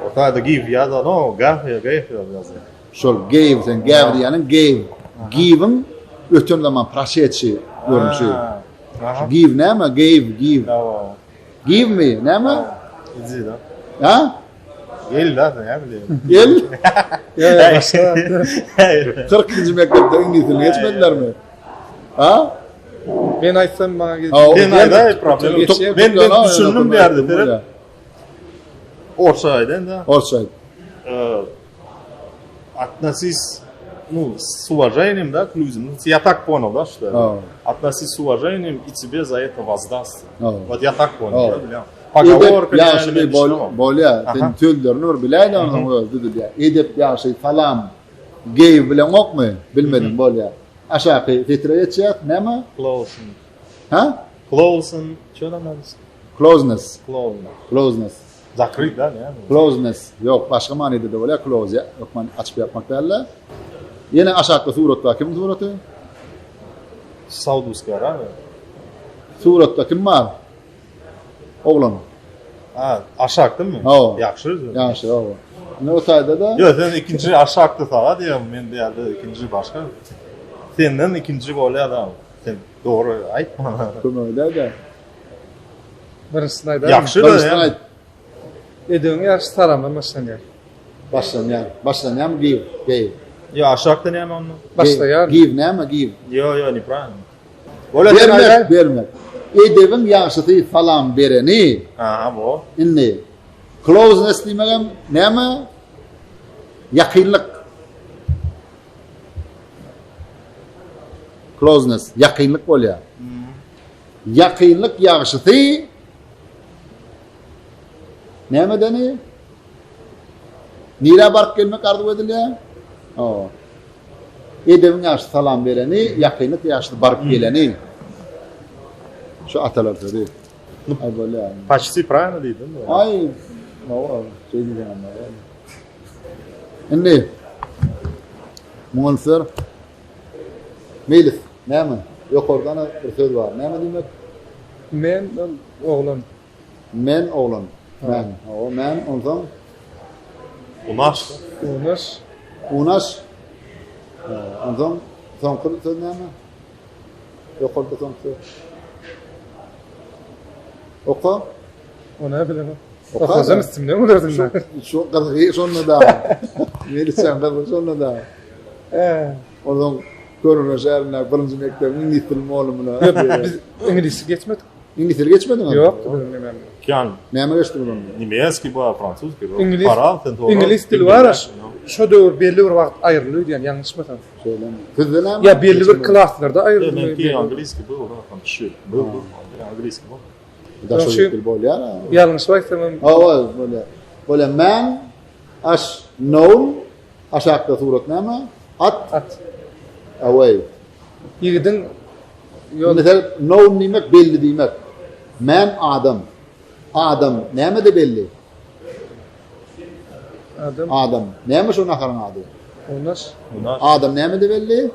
O taýda give ýa-da no, gaf ýa gave ýazýar. Şol gave sen gave diýýäniň gave. Give-iň öten zaman proşedşi görnüşi. Aha. Give näme? Gave, give. Hawa. Give me näme? Иди, да. Ha? Gel da, näme bileyim. Gel. Ýa, başga. 42-nji mekdepde iňlis dilini geçmedilermi? Ha? Men aýtsam maňa Ha, o- Sen aýdaý problem. Geçýär. Men men düşündim bu ýerde. Seret. Orsça aýdaýyn da. Orsça aýt. Э, Относись, ну, с уважением, да, к людям. Ну, я так понял, да, что А. относись с уважением, и тебе за это воздастся. А. Вот я так понял, А. да, бля. Поговорка, Edep ýagşy bol, bolýar. Sen Aha. sözlerini bir biläýdä onuň özi düzülýär. Edep ýagşy, salam. Gave bileňokmy? Bilmedim bolýar. Aşaky setire geçýär. Näme? Closen. Ha? Closen. Что там надо? Closeness. Closen. Closeness. Zakryt, da, näme? Closeness. Ýok, başga manyda-da bolýar. Close ýa, hökman açyp ýapmak däl-de. Ýene aşakda surat bar. Kimiň suraty? Saudowskaya Arabiýa. Suratda kim bar? Oglan. A, aşakdymy? Hawa. Ýagşy. Ýagşy, hawa. Indi o taýda-da Ýok, sen ikinji aşakda saga diýýän, men bu ýerde ikinji başga. Senden ikinji bolýar da. Sen dogry aýt maňa. Kömek edäý-dä. Birinjisini aýdaýyn. Ýagşy-da. Birinjisini aýt. Edebiň ýagşy salamdan başlanýar. Başlanýar. Başlanýarmy give, gave? Ýok, aşakda näme onda? Başlaýar. Give näme give? Ýok, ýok, nepravильно. Bolýar, sen Bermek, aýdaý. bermek. Edebiň ýagşysy salam bereni. Aha, bo. Indi closeness diýmegem näme? Ýakynlyk. Closeness, ýakynlyk bolýar. Ýakynlyk ýagşysy nämedeni? Nirä baryp gelmek arzuw edilýär? Hawa. Edebiň ýagşysy salam bereni, ýakynlyk ýagşysy baryp geleni. Şu atalar sözi. Aý bolýar. Почти правильно diýdim. Aý, hawa, şeý diýseňem bolýar. Indi muňa Meýlis, näme? Ýokardan bir söz bar. Näme diýmek? Men oglan. Men oglan. Men. Hawa, men onsoň Unaş. Unaş. Unaş. Onsoň soňky söz näme? Ýokarda soňky söz. Oka. Ony bilemok. Okasam üstümden gülerdiň ben. Şu gyzygy şonda da. Melisem gyzygy şonda da. Ee. Onsoň Körpe şäherinde birinji mekdebiň iňlis dili mugallymyna. Biz iňlis geçmedik. Iňlis dili geçmediňmi? Ýok, biziň nememiz. Kän. Näme geçdiňiz onda? Nemesskiý bar, fransuskiý bar. Iňlis. Paral sen togra. Iňlis dili bar. Şo döwür belli bir wagt aýryldy öýdýän, ýalňyşmasam. Şeýlemi? Sizde näme? Ýa belli bir klaslarda aýryldy. Meňki angliskiý byl, da, tam çüş. Byl, byl, angliskiý byl. Daşary dil bolýar. Ýalňyş aýtsam hem. Hawa, bolýar. Bolýar. Men aş known aşakda surat näme? At. At. Away. Ýigidiň ýol. Mesel known diýmek belli diýmek. Men adam. Adam nämede belli? Adam. Adam. Näme şu naharyň ady? Unaş. Unaş. Adam nämede belli?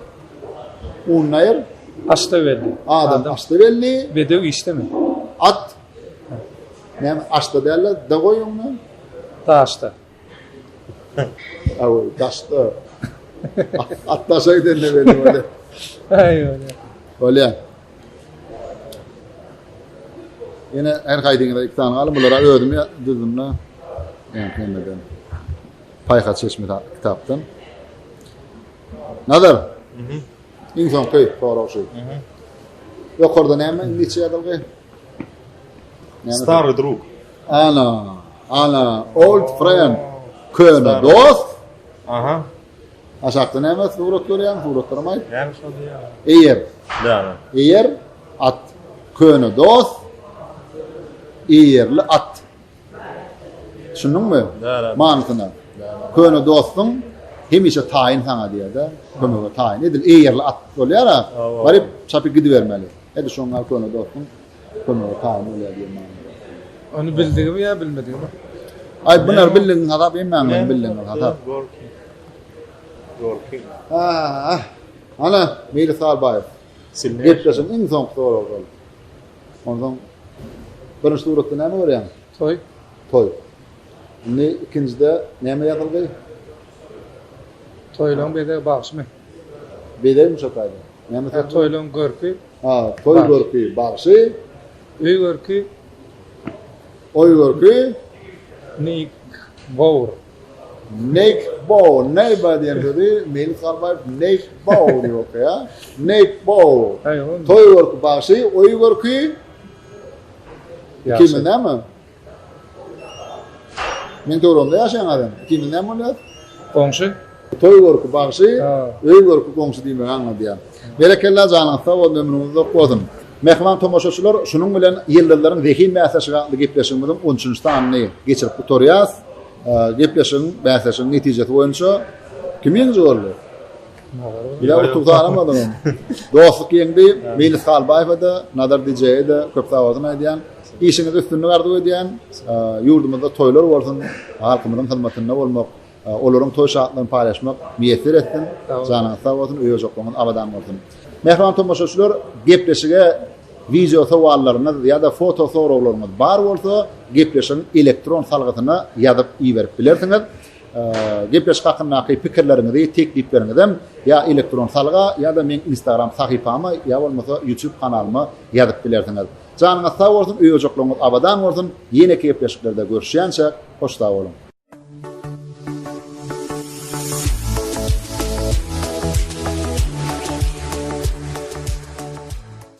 Un aýyr. Aşda belli. Adam, Adam aşda belli. Bedew işdemi? At. Näme aşda däl-de, da goý ony. Daşda. Aw, daşda. At daşa gidende belli bolýar. Aý, bolýar. Bolýar. Ýene her haýdyňyza iki sany galy, bulara özüm düzdüm-de. Ýa, hemmeden. Paýhas çeşmesi atly kitapdan. Nazar. Iň soňky sorag şu. Ýokarda näme iňlisçe ýazylgy? Stary drug. Ana, ana, old friend. Köne dost. Aha. Aşakda näme surat görýäň? Suratlaram aýt. Näme şol diýýär? Eýer. Da, da. Eýer, at. Köne dost. Eýerli at. Düşündiňmi? Da, da. Manysyna. Köne dostuň. Hemişe taýyn saňa diýýär-de, kömege taýyn. Edil eýerli at bolýar-a, baryp çapyp gidibermeli. Edil şonuň ýaly köne dostuň kömege taýyn bolýar diýen manyda. Ony bildigimi ýa bilmedigimi? Aý, bular bildigiň hasap, hemmäňiziň bildigiňiz hasap. Gorky. Gorky. Ah, ana, Meýlis Halbaýew. Gepleşigiň iň soňky soragy şol. Onsoň birinji suratda näme görýäň? Toý. Toý. Indi ikinjide näme ýazylgy? Toýlaň bezegi bagşymy? Bezegmi şo taýda? Näme söz? Toýlaň görki. Ha, toý görki bagşy. Öý görki. Oý görki. Nik bowr. Nek bow, neighbor diýen sözi Meýlis Garbaýew nek bow diýip okaýar. Nek bow. Toý görki bagşy, oý görki. Ikimiz näme? Men töweregimde ýaşaýan adam. Ikimiz näme bolýar? Goňşy. Toý görki bagşy, öý görki goňşy diýmegi aňladýar. Berekella janyňyz sag bolsun, ömrüňiz uzak bolsun. Mähriban tomaşaçylar, şunuň bilen Ýyldyzlaryň zehin bäsleşigi atly gepleşigimiziň on üçünji sanyny geçirip gutarýas. Gepleşigiň, bäsleşigiň netijesi boýunça kim ýeňiji boldy? Ýa utuk sanamadyňmy? Dostluk ýeňdi. Meýlis Halbaýewe-de, Nazar DJ-e-de köp sag bolsun aýdýan. Işiňizde üstünlik arzuw edýän. Ýurdumyzda toýlar bolsun, halkymyzyň hyzmatynda bolmak, olaryň toý şatlygyny paýlaşmak miýesser etsin. Janyňyz sag bolsun, öý-ojaklaryňyz abadan bolsun. Mähriban tomaşaçylar, gepleşige wideo sowallaryňyz ýa-da foto soraglaryňyz bar bolsa, gepleşigiň elektron salgysyna ýazyp iberip bilersiňiz. Gepleşik hakyndaky pikirleriňizi, teklipleriňizem ýa elektron salga, ýa-da meň Instagram sahypama, ýa bolmasa YouTube kanalyma ýazyp bilersiňiz. Janyňyz sag bolsun, öý-ojaklaryňyz abadan bolsun, ýeneki gepleşiklerde görüşýänçäk, hoş sag boluň!